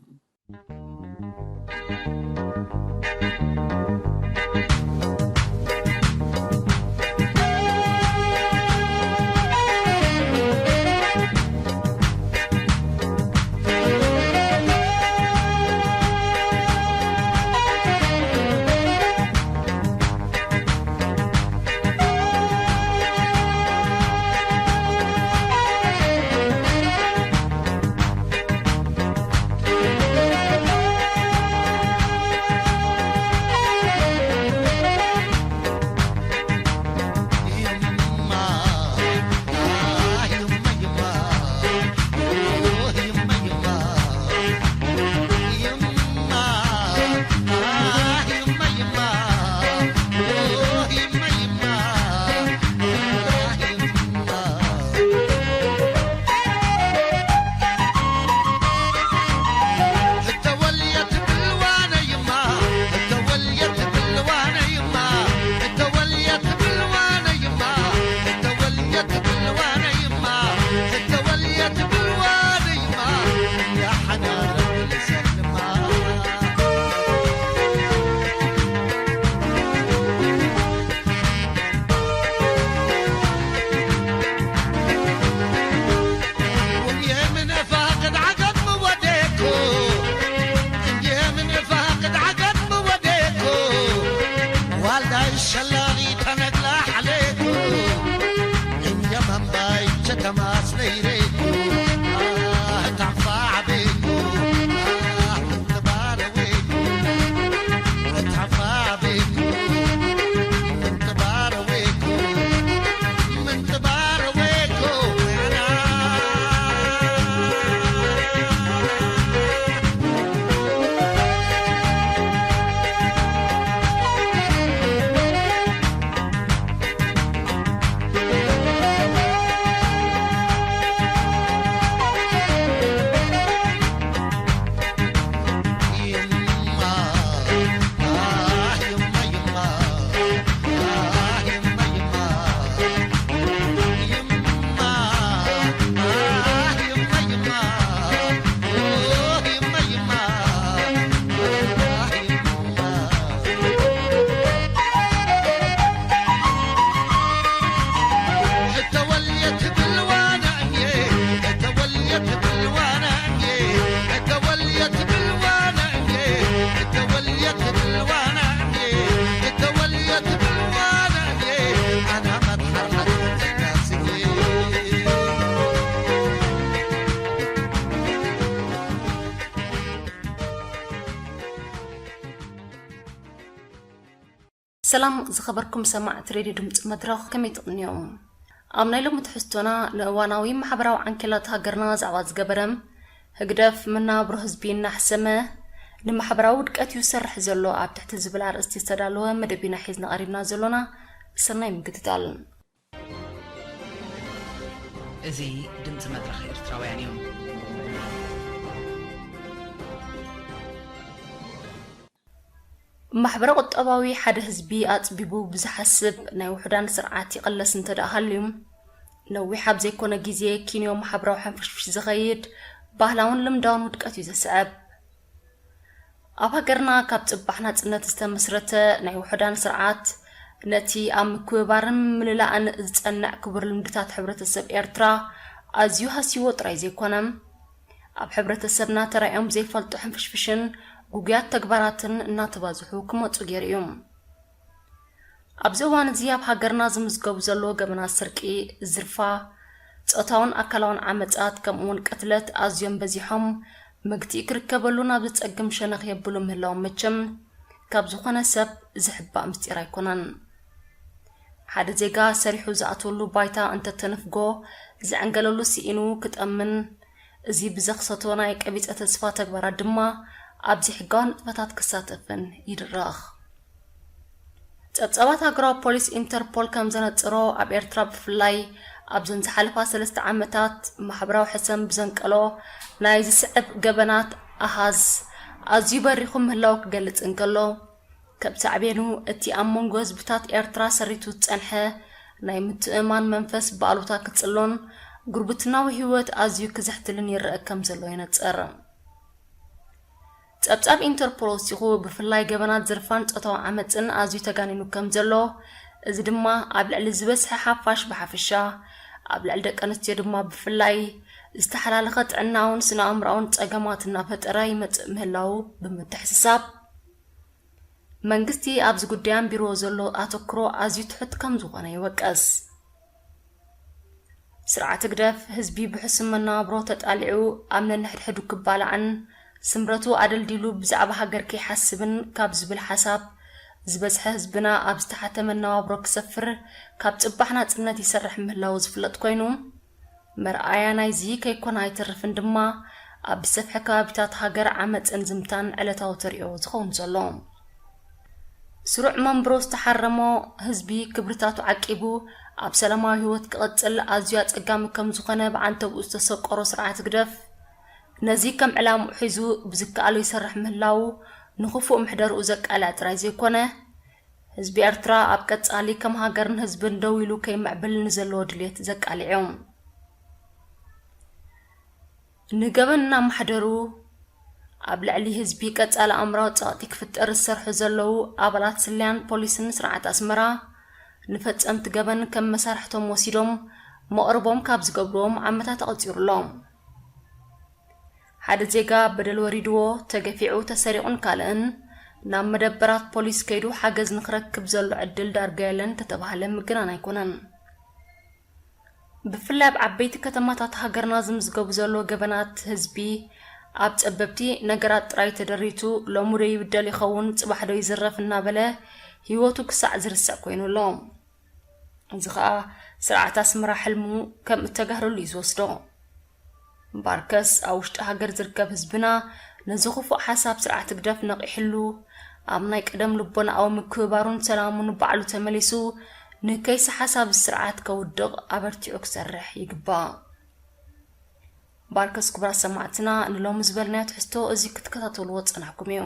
ተወልየት ብልዋናየ፣ ተወልየት ብልዋናየ፣ ኣና መድሓርነት ተጋስየ። ሰላም ዝኸበርኩም ሰማዕቲ ሬድዮ ድምፂ መድረኽ፣ ከመይ ትቕንዮም? ኣብ ናይ ሎሚ ትሕዝቶና፣ ንእዋናዊ ማሕበራዊ ዓንኬላት ሃገርና ዛዕባ ዝገበረ፣ ህግደፍ መናብሮ ህዝቢ እናሕሰመ ንማሕበራዊ ውድቀት እዩ ዝሰርሕ ዘሎ ኣብ ትሕቲ ዝብል ኣርእስቲ ዝተዳለወ መደብ ኢና ሒዝና ቀሪብና ዘሎና። ሰናይ ምክትታል። እዚ ድምፂ መድረኽ ኤርትራውያን እዩ። ማሕበረ ቁጠባዊ ሓደ ህዝቢ ኣጽቢቡ ብዝሓስብ ናይ ውሑዳን ስርዓት ይቕለስ እንተ ደኣ ሃልዩ፣ ነዊሕ ኣብ ዘይኮነ ግዜ ኪንዮ ማሕበራዊ ሕንፍሽፍሽ ዝኸይድ ባህላውን ልምዳውን ውድቀት እዩ ዘስዕብ። ኣብ ሃገርና ካብ ጽባሕ ናጽነት ዝተመስረተ ናይ ውሑዳን ስርዓት፣ ነቲ ኣብ ምክብባርን ምልላእን ዝጸንዕ ክቡር ልምድታት ሕብረተሰብ ኤርትራ ኣዝዩ ሃስይዎ ጥራይ ዘይኮነ፣ ኣብ ሕብረተሰብና ተራእዮም ዘይፈልጡ ሕንፍሽፍሽን ግጉያት ተግባራትን እናተባዝሑ ክመጹ ገይሩ እዩ። ኣብዚ እዋን እዚ ኣብ ሃገርና ዝምዝገቡ ዘለዉ ገበናት ስርቂ፣ ዝርፋ፣ ጾታውን ኣካላውን ዓመጻት፣ ከምኡውን ቅትለት ኣዝዮም በዚሖም፣ መግትኢ ክርከበሉ ናብ ዝጸግም ሸነኽ የብሉ ምህላዎም መቸም ካብ ዝኾነ ሰብ ዝሕባእ ምስጢር ኣይኮነን። ሓደ ዜጋ ሰሪሑ ዝኣትወሉ ባይታ እንተተነፍጎ፣ ዝዕንገለሉ ስኢኑ ክጠምን፣ እዚ ብዘኽሰቶ ናይ ቀቢጸ ተስፋ ተግባራት ድማ ኣብ ዘይሕጋዊ ንጥፈታት ክሳተፍን ይድረኽ። ጸብጻባት ሃገራዊ ፖሊስ ኢንተርፖል ከም ዘነጽሮ፣ ኣብ ኤርትራ ብፍላይ ኣብዘን ዝሓለፋ ሰለስተ ዓመታት ማሕበራዊ ሕሰም ብዘንቀሎ ናይ ዝስዕብ ገበናት ኣሃዝ ኣዝዩ በሪኹ ምህላው ክገልጽ እንከሎ፣ ከም ሳዕቤኑ እቲ ኣብ መንጎ ህዝብታት ኤርትራ ሰሪቱ ዝጸንሐ ናይ ምትእምማን መንፈስ ብኣሉታ ክጽሎን ጉርብትናዊ ህይወት ኣዝዩ ክዝሕትልን ይረአ ከም ዘሎ የነጽር። ጸብጻብ ኢንተርፖል ወሲኹ፣ ብፍላይ ገበናት ዝርፋን ጾታዊ ዓመጽን ኣዝዩ ተጋኒኑ ከም ዘሎ፣ እዚ ድማ ኣብ ልዕሊ ዝበዝሐ ሓፋሽ ብሓፈሻ፣ ኣብ ልዕሊ ደቂ ኣንስትዮ ድማ ብፍላይ ዝተሓላለኸ ጥዕናውን ስነ ኣእምሮኣውን ጸገማት እናፈጠረ ይመጽእ ምህላዉ ብምትሕስሳብ፣ መንግስቲ ኣብዚ ጉዳይ ኣንቢርዎ ዘሎ ኣተኩሮ ኣዝዩ ትሑት ከም ዝኾነ ይወቀስ። ስርዓት ህግደፍ ህዝቢ ብሕሱም መነባብሮ ተጣሊዑ ኣብ ነንሕድሕዱ ክባላዕን ስምረቱ ኣደልዲሉ ብዛዕባ ሃገር ከይሓስብን ካብ ዝብል ሓሳብ ዝበዝሐ ህዝብና ኣብ ዝተሓተ መነባብሮ ክሰፍር ካብ ጽባሕ ናጽነት ይሰርሕ ምህላዉ ዝፍለጥ ኮይኑ፣ መርኣያ ናይዚ ከይኮነ ኣይተርፍን ድማ ኣብ ዝሰፍሐ ከባቢታት ሃገር ዓመጽን ዝምታን ዕለታዊ ተርእዮ ዝኸውን ዘሎ። ስሩዕ መንብሮ ዝተሓረሞ ህዝቢ ክብርታቱ ዓቂቡ ኣብ ሰላማዊ ህይወት ክቕጽል ኣዝዩ ኣጸጋሚ ከም ዝኾነ ብዓንተብኡ ዝተሰቆሮ ስርዓት ህግደፍ ነዚ ከም ዕላምኡ ሒዙ ብዝከኣሎ ይሰርሕ ምህላዉ ንኽፉእ ምሕደርኡ ዘቃልዕ ጥራይ ዘይኮነ፣ ህዝቢ ኤርትራ ኣብ ቀጻሊ ከም ሃገርን ህዝብን ደው ኢሉ ከይምዕብል ንዘለዎ ድልየት ዘቃልዕ እዩ። ንገበን እናማሕደሩ ኣብ ልዕሊ ህዝቢ ቀጻሊ ኣእምራዊ ጸቕጢ ክፍጠር ዝሰርሑ ዘለዉ ኣባላት ስለያን ፖሊስን ስርዓት ኣስመራ፣ ንፈጸምቲ ገበን ከም መሳርሕቶም ወሲዶም መቕርቦም ካብ ዝገብርዎም ዓመታት ኣቑጺሩ ኣሎ። ሓደ ዜጋ በደል ወሪድዎ፣ ተገፊዑ፣ ተሰሪቑን ካልእን ናብ መደበራት ፖሊስ ከይዱ ሓገዝ ንኽረክብ ዘሎ ዕድል ዳርጋ የለን እንተተባህለ ምግናን ኣይኮነን። ብፍላይ ኣብ ዓበይቲ ከተማታት ሃገርና ዝምዝገቡ ዘለዉ ገበናት ህዝቢ ኣብ ጸበብቲ ነገራት ጥራይ ተደሪቱ፣ ሎሚ ዶ ይብደል ይኸውን፣ ጽባሕ ዶ ይዝረፍ እናበለ ህይወቱ ክሳዕ ዝርስዕ ኮይኑ ኣሎ። እዚ ኸኣ ስርዓት ኣስመራ ሕልሙ ከም እተጋህረሉ እዩ ዝወስዶ። እምበኣርከስ ኣብ ውሽጢ ሃገር ዝርከብ ህዝብና ነዚ ክፉእ ሓሳብ ስርዓት ህግደፍ ነቒሕሉ፣ ኣብ ናይ ቀደም ልቦናኣዊ ምክብባሩን ሰላሙን ባዕሉ ተመሊሱ ንከይሲ ሓሳብ ስርዓት ከውድቕ ኣበርቲዑ ክሰርሕ ይግባእ። እምበኣርከስ ክቡራት ሰማዕትና፣ ንሎሚ ዝበልናዮ ትሕዝቶ እዚ ክትከታተልዎ ዝጸናሕኩም እዩ።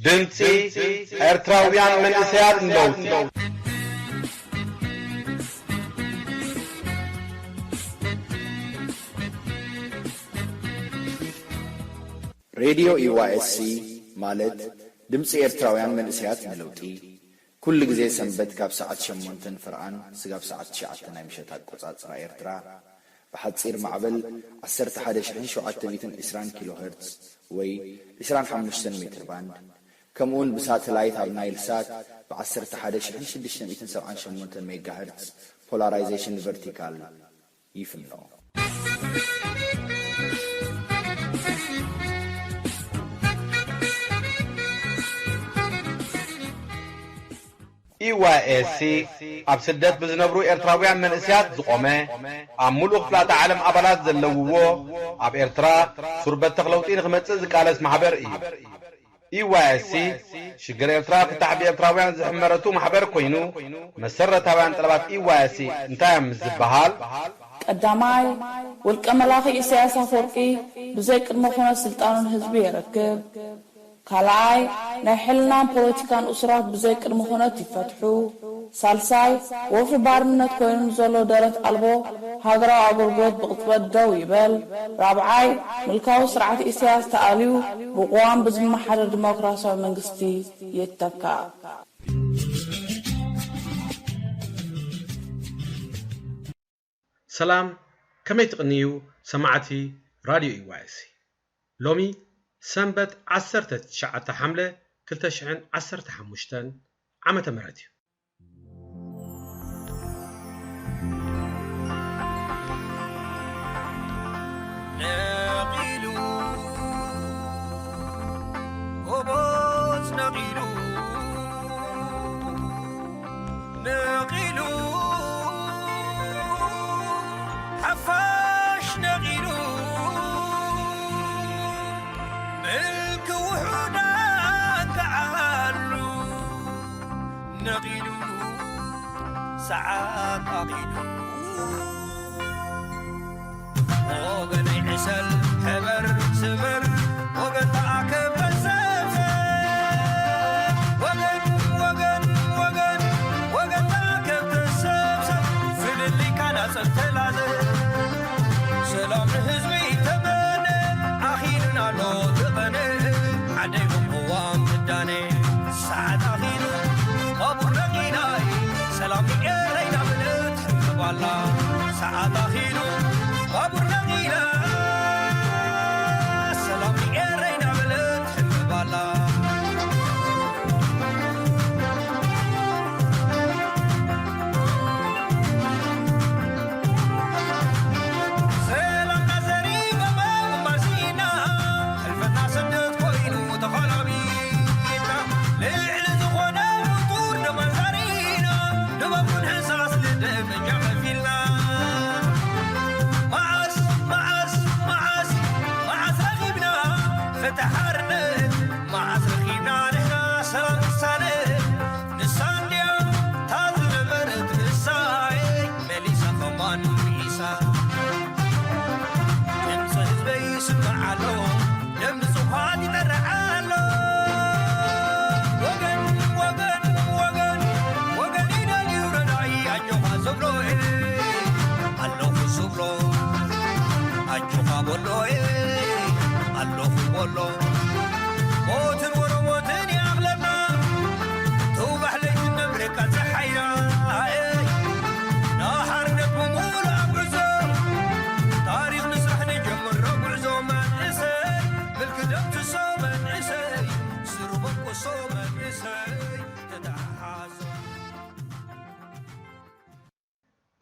ድምፂ ኤርትራውያን መንእሰያት ንለውጢ። ሬድዮ ኢዋኤስሲ ማለት ድምፂ ኤርትራውያን መንእሰያት ንለውጢ ኩሉ ግዜ ሰንበት ካብ ሰዓት ሸሞንተ ፍርቓን ስጋብ ሰዓት ትሽዓተ ናይ ምሸት ኣቆጻጽራ ኤርትራ፣ ብሓጺር ማዕበል ዓሰርተ ሓደ ሺሕን ሸውዓተ ሚእትን ዕስራን ኪሎ ሄርትዝ ወይ ዕስራን ሓሙሽተን ሜትር ባንድ፣ ከምኡውን ብሳተላይት ኣብ ናይል ሳት ብ ዓሰርተ ሓደ ሺሕን ሽዱሽተ ሚእትን ሰብዓን ሸሞንተን ሜጋ ሄርትዝ ፖላራይዜሽን ቨርቲካል ይፍኖ። ኢዋይኤስሲ ኣብ ስደት ብዝነብሩ ኤርትራውያን መንእስያት ዝቖመ፣ ኣብ ሙሉእ ክፍላተ ዓለም ኣባላት ዘለውዎ፣ ኣብ ኤርትራ ሱር በተኽ ለውጢ ንኽመጽእ ዝቃለስ ማሕበር እዩ። ኢዋይኤስሲ ሽግር ኤርትራ ፍታሕ ብኤርትራውያን ዝሕመረቱ ማሕበር ኮይኑ፣ መሰረታውያን ጠለባት ኢዋይኤስሲ እንታይ እዮም ምስ ዝበሃል፣ ቀዳማይ፣ ውልቀ መላኺ ኢሳያስ ኣፈወርቂ ብዘይ ቅድመ ኩነት ስልጣኑን ህዝቢ የረክብ። ካልኣይ፣ ናይ ሕልናን ፖለቲካን እሱራት ብዘይ ቅድመ ኩነት ይፈትሑ። ሳልሳይ፣ ወፍሪ ባርነት ኮይኑ ንዘሎ ደረት ኣልቦ ሃገራዊ ኣገልግሎት ብቕጽበት ደው ይበል። ራብዓይ፣ ምልካዊ ስርዓት ኢሳያስ ተኣልዩ ብቅዋም ብዝመሓደር ዲሞክራሲያዊ መንግስቲ ይተካእ። ሰላም፣ ከመይ ትቕንዩ ሰማዕቲ ራድዮ ኢዋይሲ? ሎሚ ሰንበት ዓሰርተ ትሽዓተ ሓምለ ክልተ ሽሕን ዓሰርተ ሓሙሽተን ዓመተ ምህረት እዩ። ነቒሉ ጎቦዝ ነቒሉ ነቒሉ ሓፋሽ ነቒሉ ምልኪ ውሑዳን ተዓሉ ነቒሉ ሰዓት ኣኺሉ ወገነይ ዕሰል ሕበር ስመር ወገን ተኣከብ ተሰብሰብ ወገን ወገን ወገን ወገን ተኣከብ ተሰብሰብ ፍልልይካ ናጸብ ተላዘብ ሰላም ንህዝቢ ተመነ ኣኺሉና ኣሎ ትቐነ ዓደይ ብቅዋም ትዳነ ሰዓት ኣኺሉ ባቡር ነቒላ ሰላም ንኤረይ ናበለት ትሕምባላ ሰዓት ኣኺሉ ባቡር ነቒላ ሰላም ንኤረይ ናበለት ትሕምባላ ሰላምና ዘሪጎማ መማሲና ሕልፈትና ስደት ኮይኑ ተኸላቢና ልዕሊ ዝኾነ ፍጡር ደማን ዛሪና ድበቡን ሕሳስ ልደብ እጃ ከፊልና መዓስ መዓስ መዓስ መዓስ ረኺብና ፍትሕ ሓርነት መዓስ ረኺብና ንሕና ሰላም ውሳነ ንሳ እንድያ እታ ዝነበረት ንሳይ መሊሳ ከማን ምኢሳ ድምፂ ህዝበይ ይስማዕ ኣሎ ደም ንፅፋት ይጠርዕ ኣሎ ወገን ወገን ወገን ወገን ይደልዩ ረዳኢ ኣጆኻ ዘብሎ ኣለኹ ዝብሎ ኣጆኻ በሎ ኣለኹ በሎ ሞትን ወረሞትን ይኣኽለና ተውባሕ ለይቲ ነብርቃ ፀሓይና ንሓርነት ብምሉእ ኣጉዕዞ ታሪኽ ንስራሕ ንጀምሮ ጉዕዞ መንእሰይ ምልኪ ደምስሶ መንእሰይ ስሩ በቁሶ መንእሰይ ተተሓሓዞ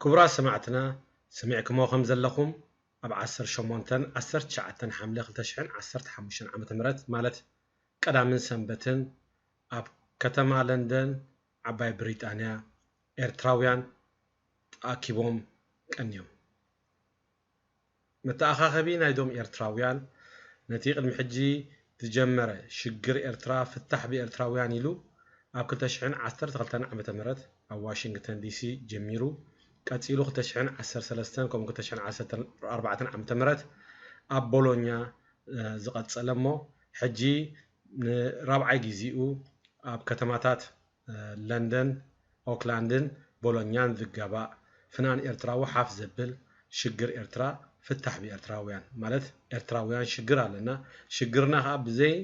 ክቡራት ሰማዕትና ሰሚዕክሞ ከም ዘለኹም ኣብ ዓሰርተ ሸሞንተን ዓሰርተ ትሽዓተን ሓምለ ክልተ ሽሕን ዓሰርተ ሓሙሽተን ዓመተ ምህረት ማለት ቀዳምን ሰንበትን ኣብ ከተማ ለንደን ዓባይ ብሪጣንያ ኤርትራውያን ተኣኪቦም ቀንዮም። መተኣኻኸቢ ናይዞም ኤርትራውያን ነቲ ቅድሚ ሕጂ ዝጀመረ ሽግር ኤርትራ ፍታሕ ብኤርትራውያን ኢሉ ኣብ ክልተ ሽሕን ዓሰርተ ክልተን ዓመተ ምህረት ኣብ ዋሽንግተን ዲሲ ጀሚሩ ቀጺሉ ክልተ ሽሕን ዓሰርተ ሰለስተን ከምኡ ክልተ ሽሕን ዓሰርተ ኣርባዕተን ዓመተ ምህረት ኣብ ቦሎኛ ዝቐጸለ እሞ ሕጂ ንራብዓይ ጊዜኡ ኣብ ከተማታት ለንደን፣ ኦክላንድን ቦሎኛን ዝጋባእ ፍናን ኤርትራዊ ሓፍ ዘብል ሽግር ኤርትራ ፍታሕ ብኤርትራውያን ማለት ኤርትራውያን ሽግር ኣለና። ሽግርና ከኣ ብዘይ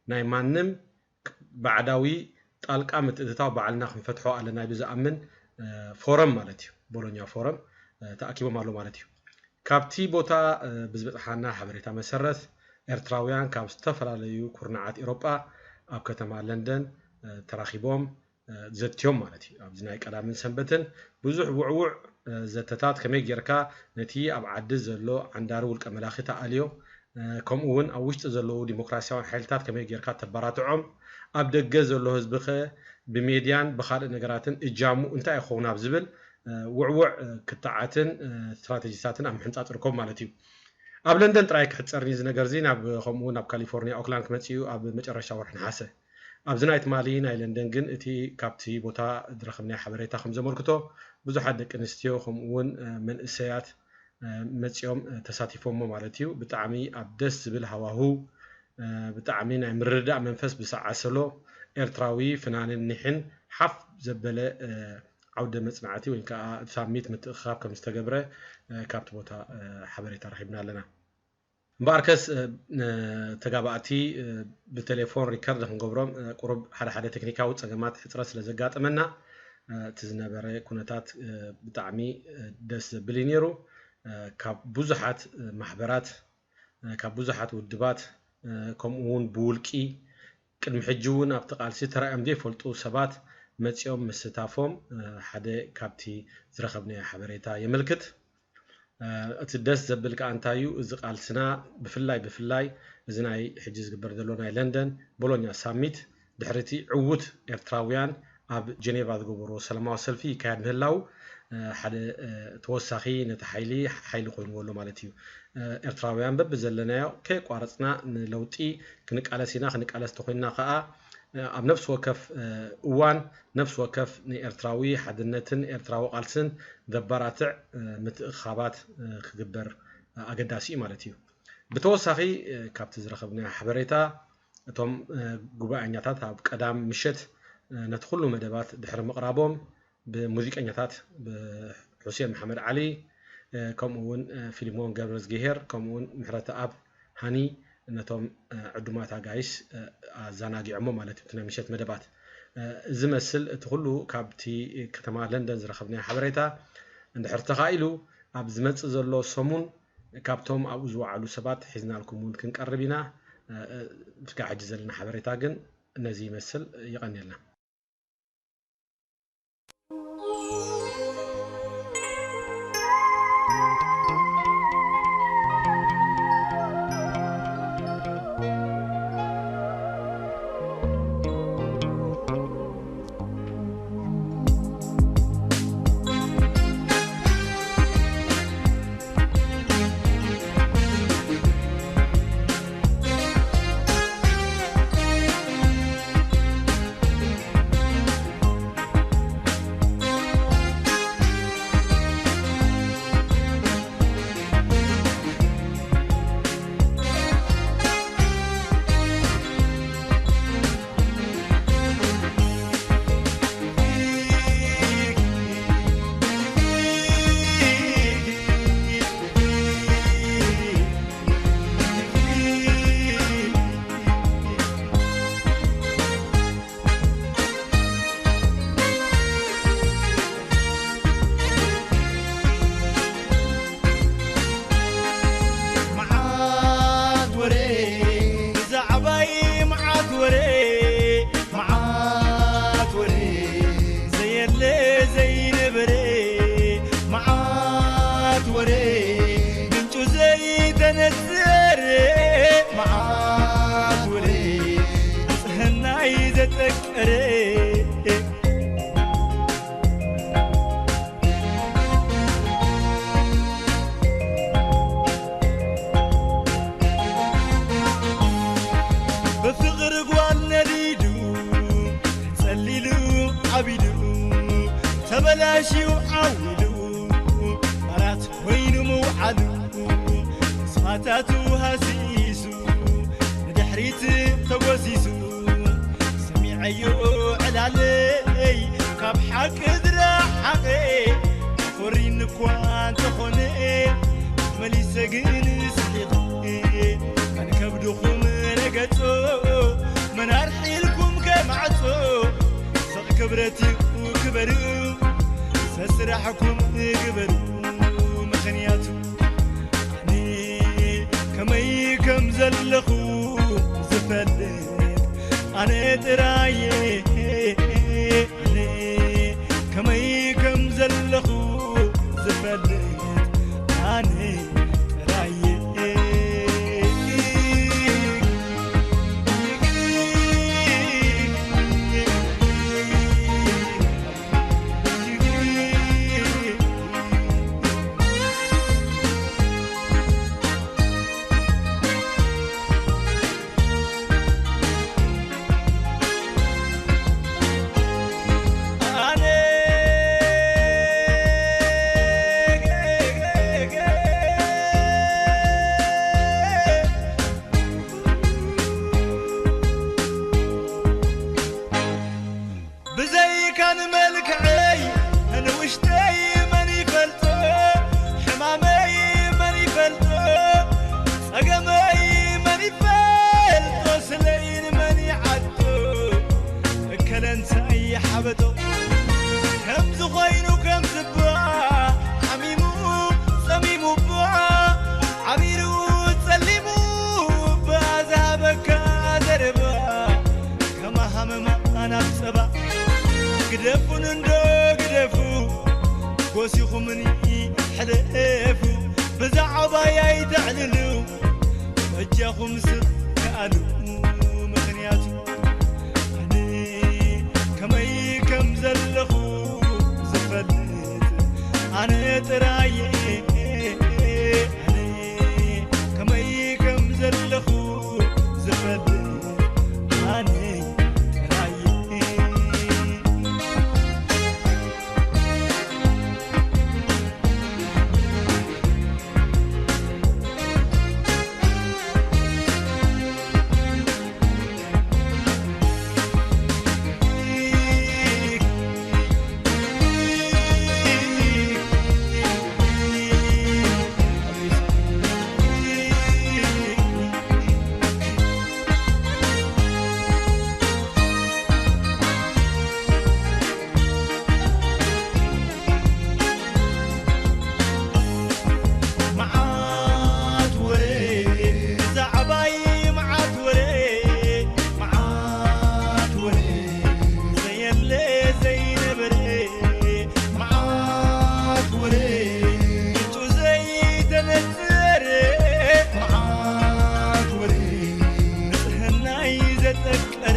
ናይ ማንም ባዕዳዊ ጣልቃ ምትእትታው ባዕልና ክንፈትሖ ኣለና ኢሉ ዝኣምን ፎረም ማለት እዩ፣ ቦሎኛ ፎረም ተኣኪቦም ኣሎ ማለት እዩ። ካብቲ ቦታ ብዝበፅሓና ሓበሬታ መሰረት፣ ኤርትራውያን ካብ ዝተፈላለዩ ኩርናዓት ኤሮጳ ኣብ ከተማ ለንደን ተራኺቦም ዘትዮም ማለት እዩ። ኣብዚ ናይ ቀዳምን ሰንበትን ብዙሕ ውዕውዕ ዘተታት፣ ከመይ ጌርካ ነቲ ኣብ ዓዲ ዘሎ ዓንዳሪ ውልቀ መላኺ ተኣልዮ፣ ከምኡ እውን ኣብ ውሽጢ ዘለዉ ዲሞክራሲያውያን ሓይልታት ከመይ ጌርካ ተባራትዖም፣ ኣብ ደገ ዘሎ ህዝቢ ከ ብሜድያን ብኻልእ ነገራትን እጃሙ እንታይ ይኸውን ኣብ ዝብል ውዕውዕ ክትዓትን ስትራተጂታትን ኣብ ምሕንጻጽ ይርከቡ ማለት እዩ። ኣብ ለንደን ጥራይ ክሕጸርኒ እዚ ነገር እዚ ናብ፣ ከምኡ እውን ናብ ካሊፎርኒያ ኦክላንድ ክመጽእ እዩ ኣብ መጨረሻ ወርሒ ነሓሰ። ኣብዚ ናይ ትማሊ ናይ ለንደን ግን እቲ ካብቲ ቦታ ዝረኸብናዮ ሓበሬታ ከም ዘመልክቶ፣ ብዙሓት ደቂ ኣንስትዮ ከምኡ እውን መንእሰያት መጺኦም ተሳቲፎሞ ማለት እዩ። ብጣዕሚ ኣብ ደስ ዝብል ሃዋህው፣ ብጣዕሚ ናይ ምርድዳእ መንፈስ ብዝሰዓሰሎ፣ ኤርትራዊ ፍናንን ኒሕን ሓፍ ዘበለ ዓውደ መጽናዕቲ ወይ ከዓ ሳሚት ምትእኽኻብ ከም ዝተገብረ ካብቲ ቦታ ሓበሬታ ረኺብና ኣለና። እምበኣርከስ ተጋባእቲ ብቴሌፎን ሪከርድ ክንገብሮም ቁሩብ ሓደ ሓደ ቴክኒካዊ ጸገማት ሕጽረት ስለ ዘጋጠመና፣ እቲ ዝነበረ ኩነታት ብጣዕሚ ደስ ዘብል እዩ ነይሩ። ካብ ብዙሓት ማሕበራት፣ ካብ ብዙሓት ውድባት፣ ከምኡ እውን ብውልቂ ቅድሚ ሕጂ እውን ኣብቲ ቃልሲ ተራእዮም ዘይፈልጡ ሰባት መጺኦም ምስታፎም ሓደ ካብቲ ዝረኸብናዮ ሓበሬታ የመልክት። እቲ ደስ ዘብል ከኣ እንታይ እዩ፣ እዚ ቃልስና ብፍላይ ብፍላይ እዚ ናይ ሕጂ ዝግበር ዘሎ ናይ ለንደን ቦሎኛ ሳሚት፣ ድሕሪ እቲ ዕዉት ኤርትራውያን ኣብ ጀኔቫ ዝገበርዎ ሰላማዊ ሰልፊ ይካየድ ምህላው ሓደ ተወሳኺ ነቲ ሓይሊ ሓይሊ ኮይንዎ ኣሎ ማለት እዩ። ኤርትራውያን በብዘለናዮ ከየቋረጽና ንለውጢ ክንቃለስ ኢና። ክንቃለስ ተኮይንና ከኣ ኣብ ነፍሲ ወከፍ እዋን ነፍሲ ወከፍ ንኤርትራዊ ሓድነትን ኤርትራዊ ቃልስን ዘባራትዕ ምትእኽኻባት ክግበር ኣገዳሲ እዩ ማለት እዩ። ብተወሳኺ ካብቲ ዝረኸብናዮ ሓበሬታ፣ እቶም ጉባኤኛታት ኣብ ቀዳም ምሸት ነቲ ኩሉ መደባት ድሕሪ ምቕራቦም፣ ብሙዚቀኛታት ብሑሴን መሓመድ ዓሊ፣ ከምኡ እውን ፊልሞን ገብረዝግሄር፣ ከምኡ እውን ምሕረተኣብ ሃኒ ነቶም ዕዱማት ኣጋይሽ ኣዘናጊዖሞ ማለት እዩ። እቲ ናይ ምሸት መደባት፣ እዚ መስል እቲ ኩሉ ካብቲ ከተማ ለንደን ዝረኸብናዮ ሓበሬታ፣ እንድሕር ተኻኢሉ ኣብ ዝመጽእ ዘሎ ሰሙን ካብቶም ኣብኡ ዝወዓሉ ሰባት ሒዝናልኩም እውን ክንቀርብ ኢና። እስካብ ሕጂ ዘለና ሓበሬታ ግን ነዚ ይመስል። የቐንየልና። መዓት ወረ ብዛዕባይ፣ መዓት ወረ፣ መዓት ወረ፣ ዘየለ ዘይነበረ፣ መዓት ወረ፣ ምንጩ ዘይተነጸረ፣ መዓት ወረ፣ ንጽህናይ ዘጠቀረ። ብፍቕሪ ጓል ነዲዱ፣ ጸሊሉ ዓቢዱ፣ ተበላሽዩ ዓዊዱ፣ ኣራት ኮይኑ ምውዓሉ፣ ስኻታቱ ሃሲሱ፣ ንድሕሪት ተጎሲሱ፣ ሰሚዐዮ ዕላለይ ካብ ሓቂ ዝረሓቐ፣ ፈሪኒ እኳ እንተኾነ፣ መሊሰ ግን ስሒቐ፣ ኣንከብድኹም ረገጾ፣ መን ኣርሒልኩም ከማዕጾ፣ ክብረት እዩ ክበሩ፣ ሰስራሕኩም ግበሩ። ምኽንያቱ ኣነ ከመይ ከም ዘለኹ ዝፈልጥ ኣነ ጥራየ። ኣነ ከመይ ከም ዘለኹ ዝፈልጥ ኣነ ጥራየ። ብዘይካ ንመልክዐይ ንውሽጠይ መን ይፈልጦ? ሕማመይ መን ይፈልጦ? ጸገመይ መን ይፈልጦ? ስለይን መን ይዓጦ? እከለ እንታይ ሓበጦ? ከምዚ ኾይኑ ከምዚ እባ ሓሚሙ ጸሚሙ እባ ዓሚሩ ጸሊሙ እባ ዝሃበካ ዘረባ ከማሃመማ ናብ ጸባ ግደፉን እንዶ ግደፉ፣ ጎሲኹምኒ ሕለፉ፣ ብዛዕባይ ኣይተዕልሉ፣ በጃኹም ስቕ ከኣሉ። ምኽንያቱ ኣነ ከመይ ከም ዘለኹ ዝፈልጥ ኣነ ጥራየ። ኣነ ከመይ ከም ዘለኹ ዝፈልጥ ኣነ ጥራየ። መዓት ወሬ ብዛዕባይ መዓት ወሬ፣ መዓት ወሬ ዘየለ ዘይነበረ፣ መዓት ወሬ ምንጩ ዘይተነጸረ፣ መዓት ወሬ ንጽህናይ ዘጠቀረ።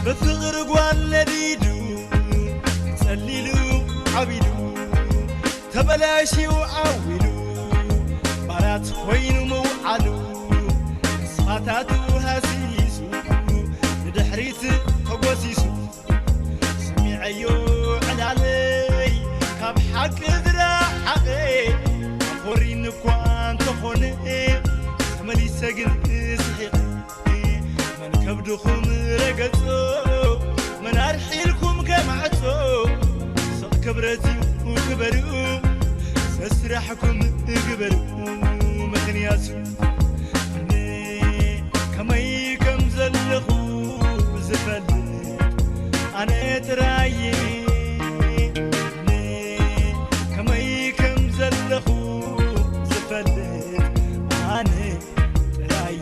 ብፍቕሪ ጓል ነዲዱ ጸሊሉ ዓቢዱ ተበላሽዩ ዓዊሉ ባራት ኮይኑ ምውዓሉ ተስፋታቱ ሃሲሱ ንድሕሪት ተጎሲሱ ሰሚዐዮ ዕላለይ ካብ ሓቂ ዝረሓቐ ኣኾሪኒ እኳ እንተኾነ ተመሊሰ ግን ስሒቐ መን ከብድኹም ረገጾ መን ኣርሒልኩም ከማዕጾ ስቕ ክብረት እዩ ክበሩ ሰስራሕኩም ግበሩ ምኽንያቱ ኣነ ከመይ ከም ዘለኹ ዝፈልጥ ኣነ ጥራይ ኣነ ከመይ ከም ዘለኹ ዝፈልጥ ኣነ ጥራይ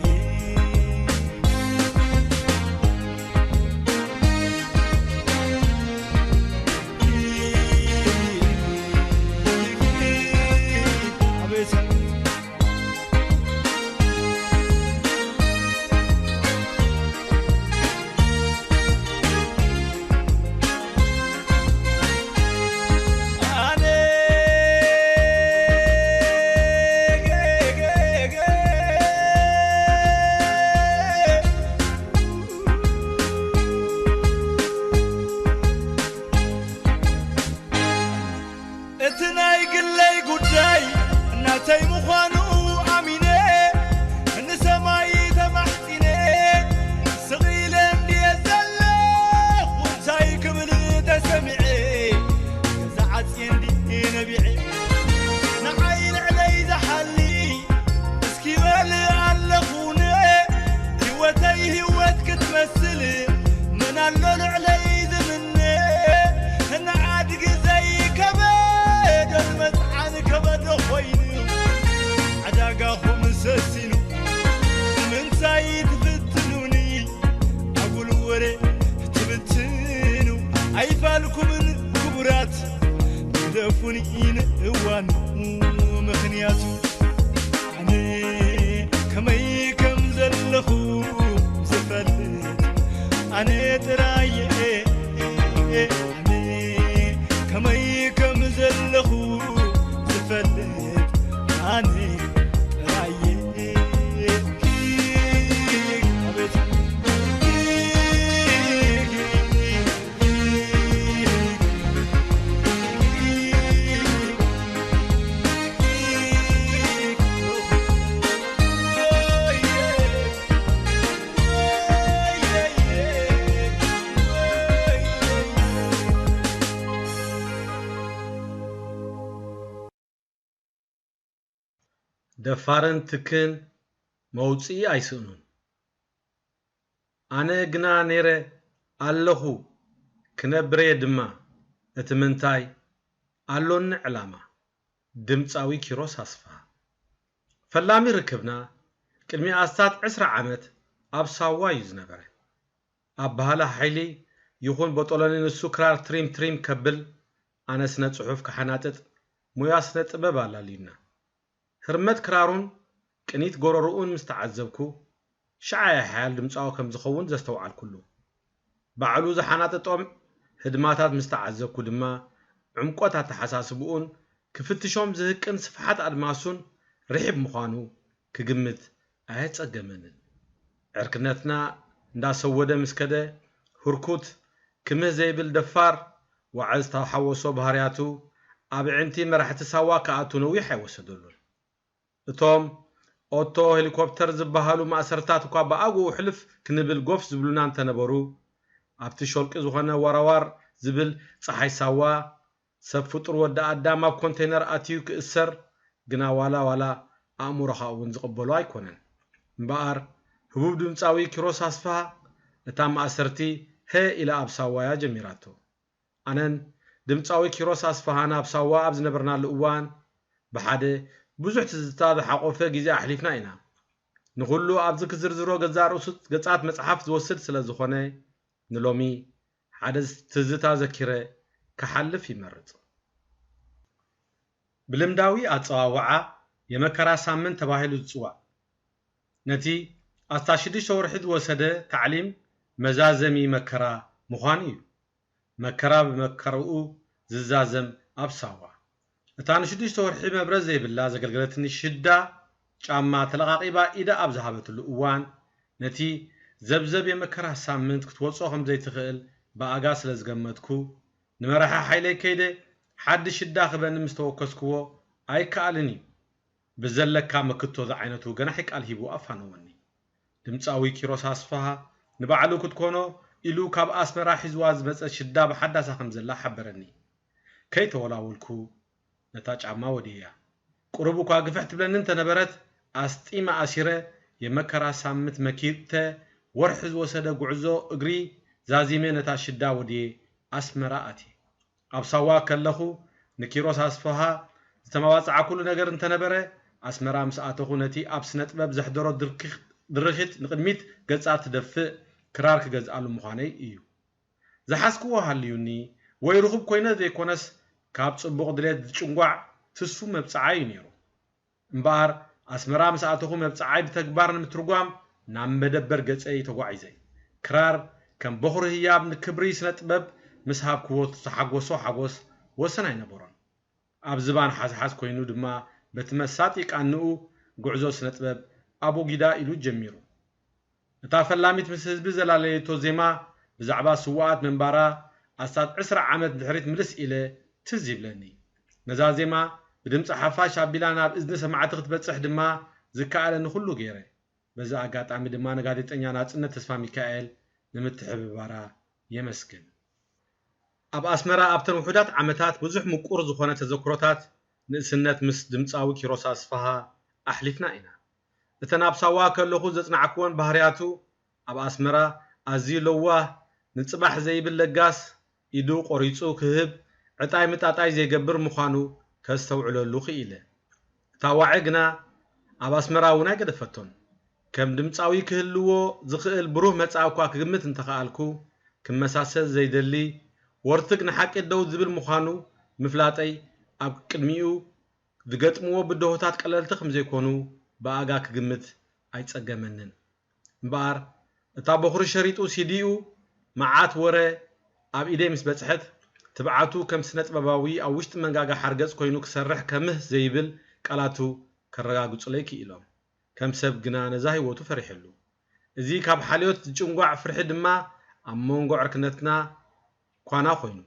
ደፋርን ትክን መውፅኢ ኣይስእኑን። ኣነ ግና ነይረ ኣለኹ ክነብር'የ ድማ። እቲ ምንታይ ኣሎኒ ዕላማ። ድምፃዊ ኪሮስ ኣስፍሃ። ፈላሚ ርክብና ቅድሚ ኣስታት ዕስራ ዓመት ኣብ ሳዋ እዩ ዝነበረ። ኣበሃህላ ሓይሊ ይኹን ቦጦሎኒ ንሱ ክራር ትሪም ትሪም ከብል ኣነ ስነ ፅሑፍ ክሓናጥጥ ሙያ ስነ ጥበብ ኣላልዩና። ህርመት ክራሩን ቅኒት ጎረርኡን ምስ ተዓዘብኩ፣ ሽዓ የሓያል ድምጻዊ ከም ዝኸውን ዘስተውዓልኩሉ። ባዕሉ ዝሓናጠጦም ህድማታት ምስ ተዓዘብኩ ድማ፣ ዕምቆት ኣተሓሳስብኡን ክፍትሾም ዝህቅን ስፍሓት ኣድማሱን ርሒብ ምዃኑ ክግምት ኣየጸገመንን። ዕርክነትና እንዳሰወደ ምስ ከደ፣ ህርኩት፣ ክምህ ዘይብል ደፋር፣ ዋዕዝ ዝተሓወሶ ባህርያቱ፣ ኣብ ኣዒንቲ መራሕቲ ሳዋ ክኣቱ ነዊሕ ኣይወሰደሉን። እቶም ኦቶ ሄሊኮፕተር ዝበሃሉ ማእሰርታት እኳ ብኣግኡ ሕልፍ ክንብል ጎፍ ዝብሉና እንተነበሩ፣ ኣብቲ ሾልቂ ዝኾነ ዋራዋር ዝብል ጸሓይ ሳዋ፣ ሰብ ፍጡር ወዲ ኣዳም ኣብ ኮንቴነር ኣትዩ ክእሰር ግና ዋላ ዋላ ኣእምሮኻ እውን ዝቕበሎ ኣይኮነን። እምበኣር ህቡብ ድምጻዊ ኪሮስ ኣስፍሃ እታ ማእሰርቲ ሀ ኢላ ኣብ ሳዋ እያ ጀሚራቶ። ኣነን ድምጻዊ ኪሮስ ኣስፍሃን ኣብ ሳዋ ኣብ ዝነበርናሉ እዋን ብሓደ ብዙሕ ትዝታ ዝሓቖፈ ግዜ ኣሕሊፍና ኢና። ንኹሉ ኣብዚ ክዝርዝሮ ገዛእ ርእሱ ገጻት መጽሓፍ ዝወስድ ስለ ዝኾነ ንሎሚ ሓደ ትዝታ ዘኪረ ክሓልፍ ይመርጽ። ብልምዳዊ ኣጸዋውዓ የመከራ ሳምንት ተባሂሉ ዝጽዋዕ ነቲ ኣስታት ሽዱሽተ ወርሒ ዝወሰደ ታዕሊም መዛዘሚ መከራ ምዃኑ እዩ። መከራ ብመከርኡ ዝዛዘም ኣብ ሳዋ። እታ ንሽዱሽተ ወርሒ መብረ ዘይብላ ዘገልገለትኒ ሽዳ ጫማ ተለቓቒባ ኢዳ ኣብ ዝሃበትሉ እዋን፣ ነቲ ዘብዘብ የመከራ ሳምንት ክትወጾ ከም ዘይትኽእል ብኣጋ ስለ ዝገመትኩ፣ ንመራሒ ሓይለይ ከይደ ሓድሽ ሽዳ ክበኒ ምስ ተወከስክዎ፣ ኣይከኣልን እዩ። ብዘለካ መክቶ ዝዓይነቱ ገናሒ ቃል ሂቡ ኣፋነወኒ። ድምጻዊ ኪሮስ ኣስፍሃ ንባዕሉ ክትኮኖ ኢሉ ካብ ኣስመራ ሒዝዋ ዝመጸት ሽዳ ብሓዳሳ ከም ዘላ ሓበረኒ። ከይተወላወልኩ ነታ ጫማ ወድየያ። ቁሩብ እኳ ግፍሕ ትብለኒ እንተነበረት ኣስጢመ ኣሲረ የመከራ ሳምንት መኪተ ወርሒ ዝወሰደ ጉዕዞ እግሪ ዛዚመ ነታ ሽዳ ወድየ ኣስመራ ኣትየ። ኣብ ሳዋ ከለኹ ንኪሮስ ኣስፍሃ ዝተመባጻዕኩሉ ነገር እንተነበረ፣ ኣስመራ ምስ ኣተኹ ነቲ ኣብ ስነ ጥበብ ዘሕደሮ ድርኪኽ-፣ ድርኺት ንቕድሚት ገጻ ትደፍእ ክራር ክገዝኣሉ ምዃነይ እዩ። ዝሓዝክዎ ሃልዩኒ ወይ ርኹብ ኮይነ ዘይኮነስ፣ ካብ ጽቡቕ ድሌት ዝጭንጓዕ ትስፉ መብጽዓ እዩ ነይሩ። እምበኣር ኣስመራ ምስ ኣተኹ መብጽዓይ ብተግባር ንምትርጓም ናብ መደበር ገጸይ ተጓዒዘ። ክራር ከም በኹሪ ህያብ ንክብሪ ስነ ጥበብ ምስ ሃብክዎ ዝተሓጎሶ ሓጎስ ወሰን ኣይነበሮን። ኣብ ዝባን ሓዝሓዝ ኮይኑ ድማ በቲ መሳጢ ቃንኡ ጉዕዞ ስነ ጥበብ ኣቦጊዳ ኢሉ ጀሚሩ። እታ ፈላሚት ምስ ህዝቢ ዘላለየቶ ዜማ ብዛዕባ ስዉኣት ምንባራ ኣስታት ዕስራ ዓመት ንድሕሪት ምልስ ኢለ ትዝ ይብለኒ። ነዛ ዜማ ብድምጺ ሓፋሽ ኣቢላ ናብ እዝኒ ሰማዕቲ ክትበጽሕ ድማ ዝከኣለኒ ኩሉ ገይረ። በዚ ኣጋጣሚ ድማ ንጋዜጠኛ ናጽነት ተስፋሚካኤል ንምትሕብባራ የመስግን። ኣብ ኣስመራ ኣብተን ውሑዳት ዓመታት ብዙሕ ምቁር ዝኾነ ተዘክሮታት ንእስነት ምስ ድምጻዊ ኪሮስ ኣስፍሃ ኣሕሊፍና ኢና። እተን ኣብ ሳዋ ከለኹ ዘጽናዕክወን ባህርያቱ ኣብ ኣስመራ ኣዝዩ ለዋህ፣ ንጽባሕ ዘይብል ለጋስ፣ ኢዱ ቆሪጹ ክህብ ዕጣይ ምጣጣይ ዘይገብር ምዃኑ ከስተውዕለሉ ክኢለ። እታ ዋዒ ግና ኣብ ኣስመራ እውን ኣይገደፈቶን። ከም ድምጻዊ ክህልዎ ዝኽእል ብሩህ መጻኢ እኳ ክግምት እንተኸኣልኩ፣ ክመሳሰል ዘይደሊ፣ ወርትግ ንሓቂ ደው ዝብል ምዃኑ ምፍላጠይ ኣብ ቅድሚኡ ዝገጥምዎ ብድሆታት ቀለልቲ ከም ዘይኮኑ ብኣጋ ክግምት ኣይጸገመንን። እምበኣር፣ እታ በኹሪ ሸሪጡ ሲዲኡ መዓት ወረ ኣብ ኢደይ ምስ በጽሐት፣ ትብዓቱ ከም ስነ ጥበባዊ ኣብ ውሽጢ መንጋጋ ሓርገጽ ኮይኑ ክሰርሕ ከምህ ዘይብል ቃላቱ ከረጋግጹለይ ክኢሎም። ከም ሰብ ግና ነዛ ህይወቱ ፈሪሐሉ። እዚ ካብ ሓልዮት ዝጭንጓዕ ፍርሒ ድማ ኣብ መንጎ ዕርክነትና ኳና ኮይኑ።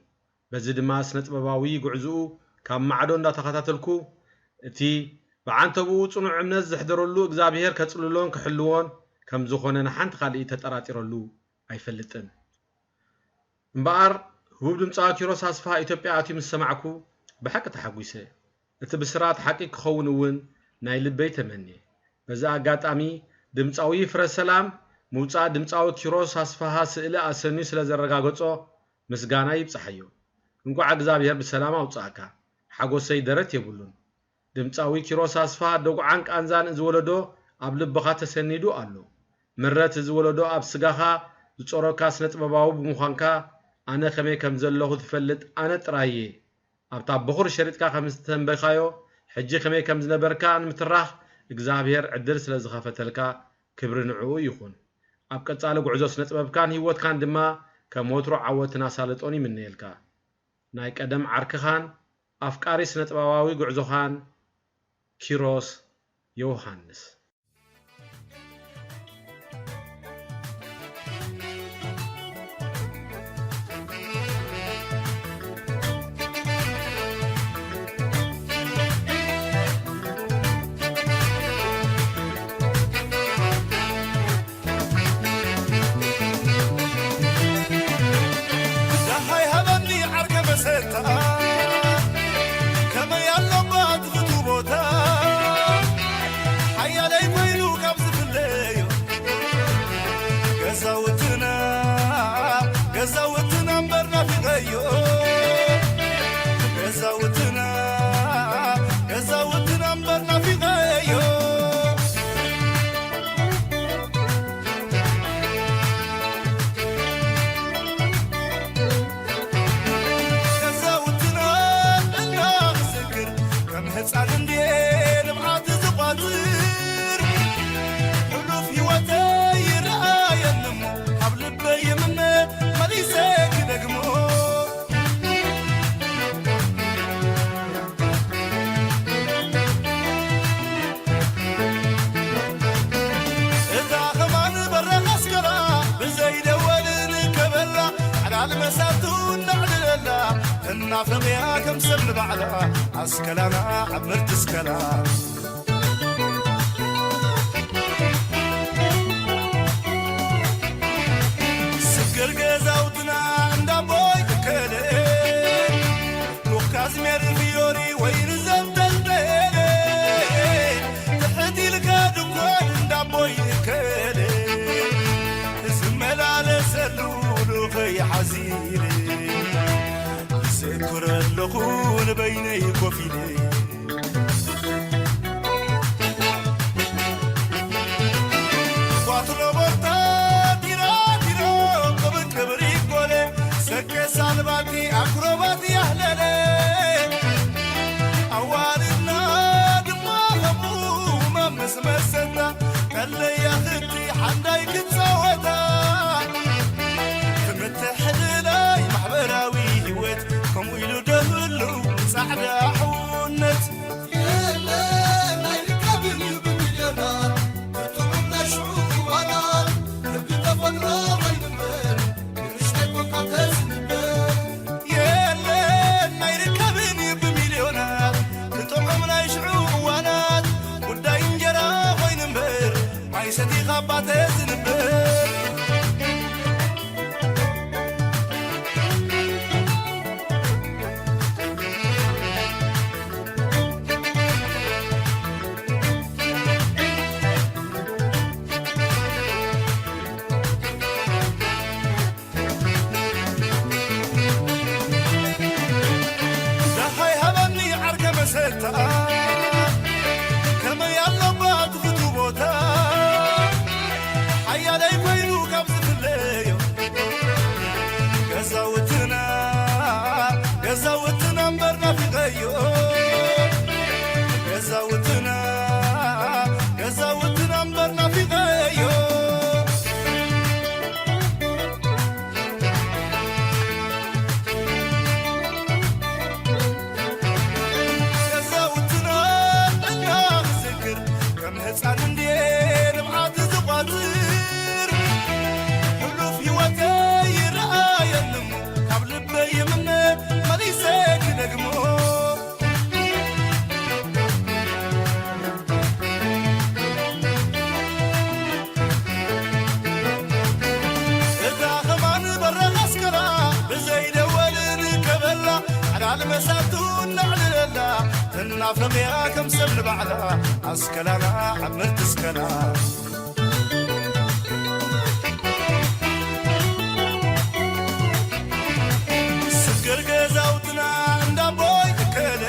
በዚ ድማ ስነ ጥበባዊ ጉዕዝኡ ካብ ማዕዶ እንዳተኸታተልኩ፣ እቲ ብዓንተብኡ ጽኑዕ እምነት ዘሕደረሉ እግዚኣብሄር ከጽልሎን ክሕልዎን ከም ዝኾነ ንሓንቲ ካልእ ተጠራጢረሉ ኣይፈልጥን። እምበኣር ህቡብ ድምጻዊ ኪሮስ ኣስፍሃ ኢትዮጵያ ኣትዩ ምስ ሰማዕኩ ብሓቂ ተሓጒሰ። እቲ ብስራት ሓቂ ክኸውን እውን ናይ ልበይ ተመንየ። በዚ ኣጋጣሚ ድምጻዊ ፍረ ሰላም ምውጻእ ድምጻዊ ኪሮስ ኣስፍሃ ስእሊ ኣሰንዩ ስለ ዘረጋገጾ ምስጋና ይብጻሓዮ። እንቋዕ እግዚኣብሔር ብሰላም ኣውጻእካ። ሓጎሰይ ደረት የብሉን። ድምጻዊ ኪሮስ ኣስፍሃ ደጉዓን ቃንዛን እዚ ወለዶ ኣብ ልብኻ ተሰኒዱ ኣሎ። ምረት እዚ ወለዶ ኣብ ስጋኻ ዝጾረካ ስነ ጥበባዊ ብምዃንካ ኣነ ከመይ ከም ዘለኹ ትፈልጥ ኣነ ጥራይ እየ። ኣብታ በኹር ሸሪጥካ ከም ዝተንበኻዮ፣ ሕጂ ከመይ ከም ዝነበርካ ንምትራኽ እግዚኣብሔር ዕድል ስለ ዝኸፈተልካ ክብሪ ንዕኡ ይኹን። ኣብ ቀጻሊ ጉዕዞ ስነ ጥበብካን ህይወትካን ድማ ከም ወትሩ ዓወትን ኣሳልጦን ይምነየልካ። ናይ ቀደም ዓርክኻን ኣፍቃሪ ስነ ጥበባዊ ጉዕዞኻን ኪሮስ ዮውሃንስ። ደሃይ ሃበኒ ዓርከ መሰታ፣ ከመይ ኣሎባ ትፍቱ ቦታ፣ ሓያለይ ኮይኑ ካብ ዝፍለዮ፣ ገዛውትና፣ ገዛውትና እምበር ናፊቐዮ፣ ገዛውትና፣ ገዛውትና እምበር ናፊቐዮ። ገዛውትና እናኽስክር ከም ህፃን እንድየ ልምዓት ዝቋፅር። ሕሉፍ ህይወተይ ይረኣየኒ እሞ ኣብ ልበይ ይምነ መሊሰ ክደግሞ። እታ ኸማን በራኽ ኣስከላ ብዘይ ደወል ንከበላ፣ ዕላል መሳቱ እናዕለለላ፣ እናፈቕያ ከም ሰብ ንባዕላ፣ ኣስከላና ዓምርቲ እስከላ። ስግር ገዛውትና እንዳቦይ እከለ፣ ዱኽ ካዝሜር ፊዮሪ ወይኒ ዘንጠልጠለ፣ ትሕት ኢልካ ድኳን እንዳቦይ እከለ፣ ዝመላለሰሉ ዱኸይ ሓዚለ፣ ይዘክሮ ኣለኹ ንበይነይ ኮፍ ኢለ። ኳትሮ ቦርታ ቲራ ቲሮ ቅብር ቅብር ይጎለ፣ ሰኬ ሳልባቲ ኣክሮባት ያህለለ። ኣዋልድና ድማ ከምኡ መምስ መሰታ፣ ቀለያ ክቲ ሓንዳይ ክጻወታ። ትምትሕልላይ ማሕበራዊ ህይወት፣ ከምኡ ኢሉ ደህሉ ጻዕዳ ሕውነት። የለን ኣይርከብን እዩ ብሚልዮናት፣ ብጥዑም ናይ ሽዑ እዋናት፣ ሕጊ ተፈጥሮ ኮይኑ እምበር፣ ንእሽተይ ኮንካ ተዝንበር። የለን ኣይርከብን እዩ ብሚልዮናት፣ ብጥዑም ናይ ሽዑ እዋናት፣ ጉዳይ እንጀራ ኮይኑ እምበር፣ ማይ ሰቲኻ ኣባተ ዝንበር። ደሃይ ሃበኒ ዓርከ መሰታ፣ ከመይ ኣሎባ ትፍቱ ቦታ፣ ናፍቕያ ከም ሰብ ንባዕላ ኣስከላና ዓምርቲ እስከላ። ስግር ገዛውትና እንዳቦይ እከለ፣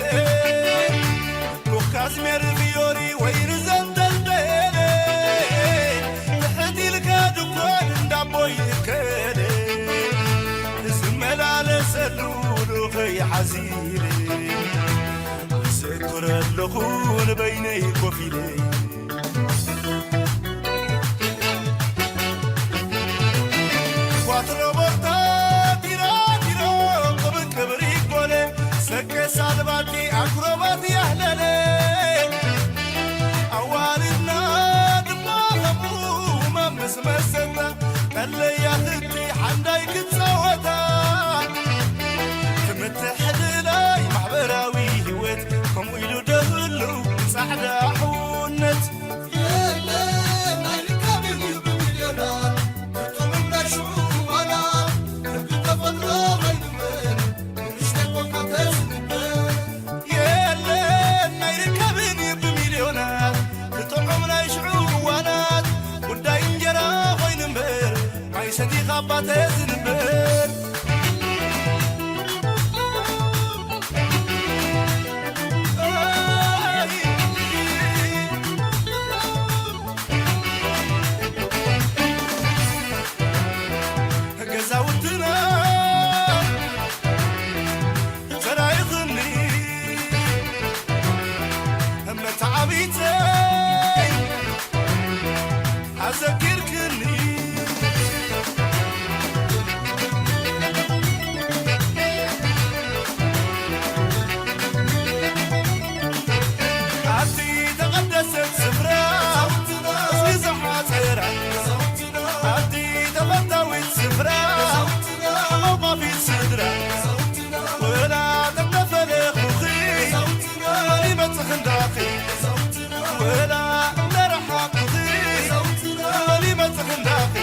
ቡክ ካዝሜር ፊዮሪ ወይ ርዘንተል ደለ፣ ትሕት ኢልካ ድኳን እንዳቦይ እከለ፣ ዝመላለሰሉ ልኡኸይ ሓዚለ፣ ዘክረ ኣለኹ ንበይነይ ኮፍ ኢለ። ኳትሮ ቦርታ ቲራ ቲሮ ቅብር ቅብር ይጎለ፣ ሰቀ ሳልባቲ ኣክሮባት ያህለለ። ኣዋልድና ድማ ከምኡ ማምስ መሰታ፣ ቀለያ ክቲ ሓንዳይ ክጻወታ። ትምትሕልላይ ማሕበራዊ ህይወት ከምኡ ኢሉ ደህሉ ጻዕዳ ሕውነት። የለን ኣይርከብን እዩ ብሚልዮናት፣ ብጥዑም ናይ ሽዑ ዋና፣ ሕጊ ተፈጥሮ ኣይንመን፣ ንእሽተይ ኮንካ ተዝንበ። የለን ኣይርከብን እዩ ብሚልዮናት፣ ብጥዑም ናይ ሽዑ ዋናት፣ ጉዳይ እንጀራ ኮይኑ እምበር፣ ማይ ሰቲኻ ኣባተ ዝንበር። ገዛውትና ተራይኽኒ መተዓቢተይ ኣዘኪርክኒ። ኣብቲ ተቐደሰት ስፍራ፣ እዚ ዝሓጸራ፣ ኣብቲ ተፈታዊት ስፍራ፣ ሓቆፋፊት ስድራ፣ ወላ ተተፈለኹኺ፣ መን ይመጽእ ክንዳኺ፣ ወላ እንደረሓቕኺ፣ መን ይመጽእ ክንዳኺ።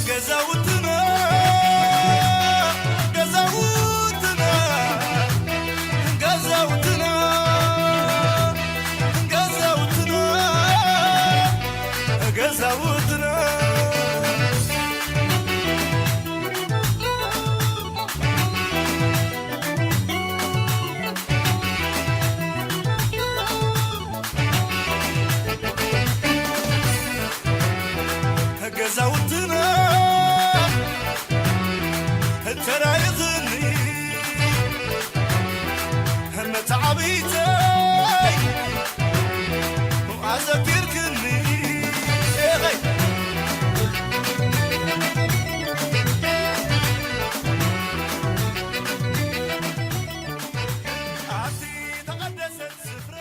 ገዛውትና፣ ገዛውትና፣ ገዛውትና፣ ገዛውትና፣ ገዛውትና። ገዛውትና ተራይኽኒ መተዓቢተይ ኣዘኪርክኒ። ኤኸይ! ኣብቲ ተቐደሰት ስፍራ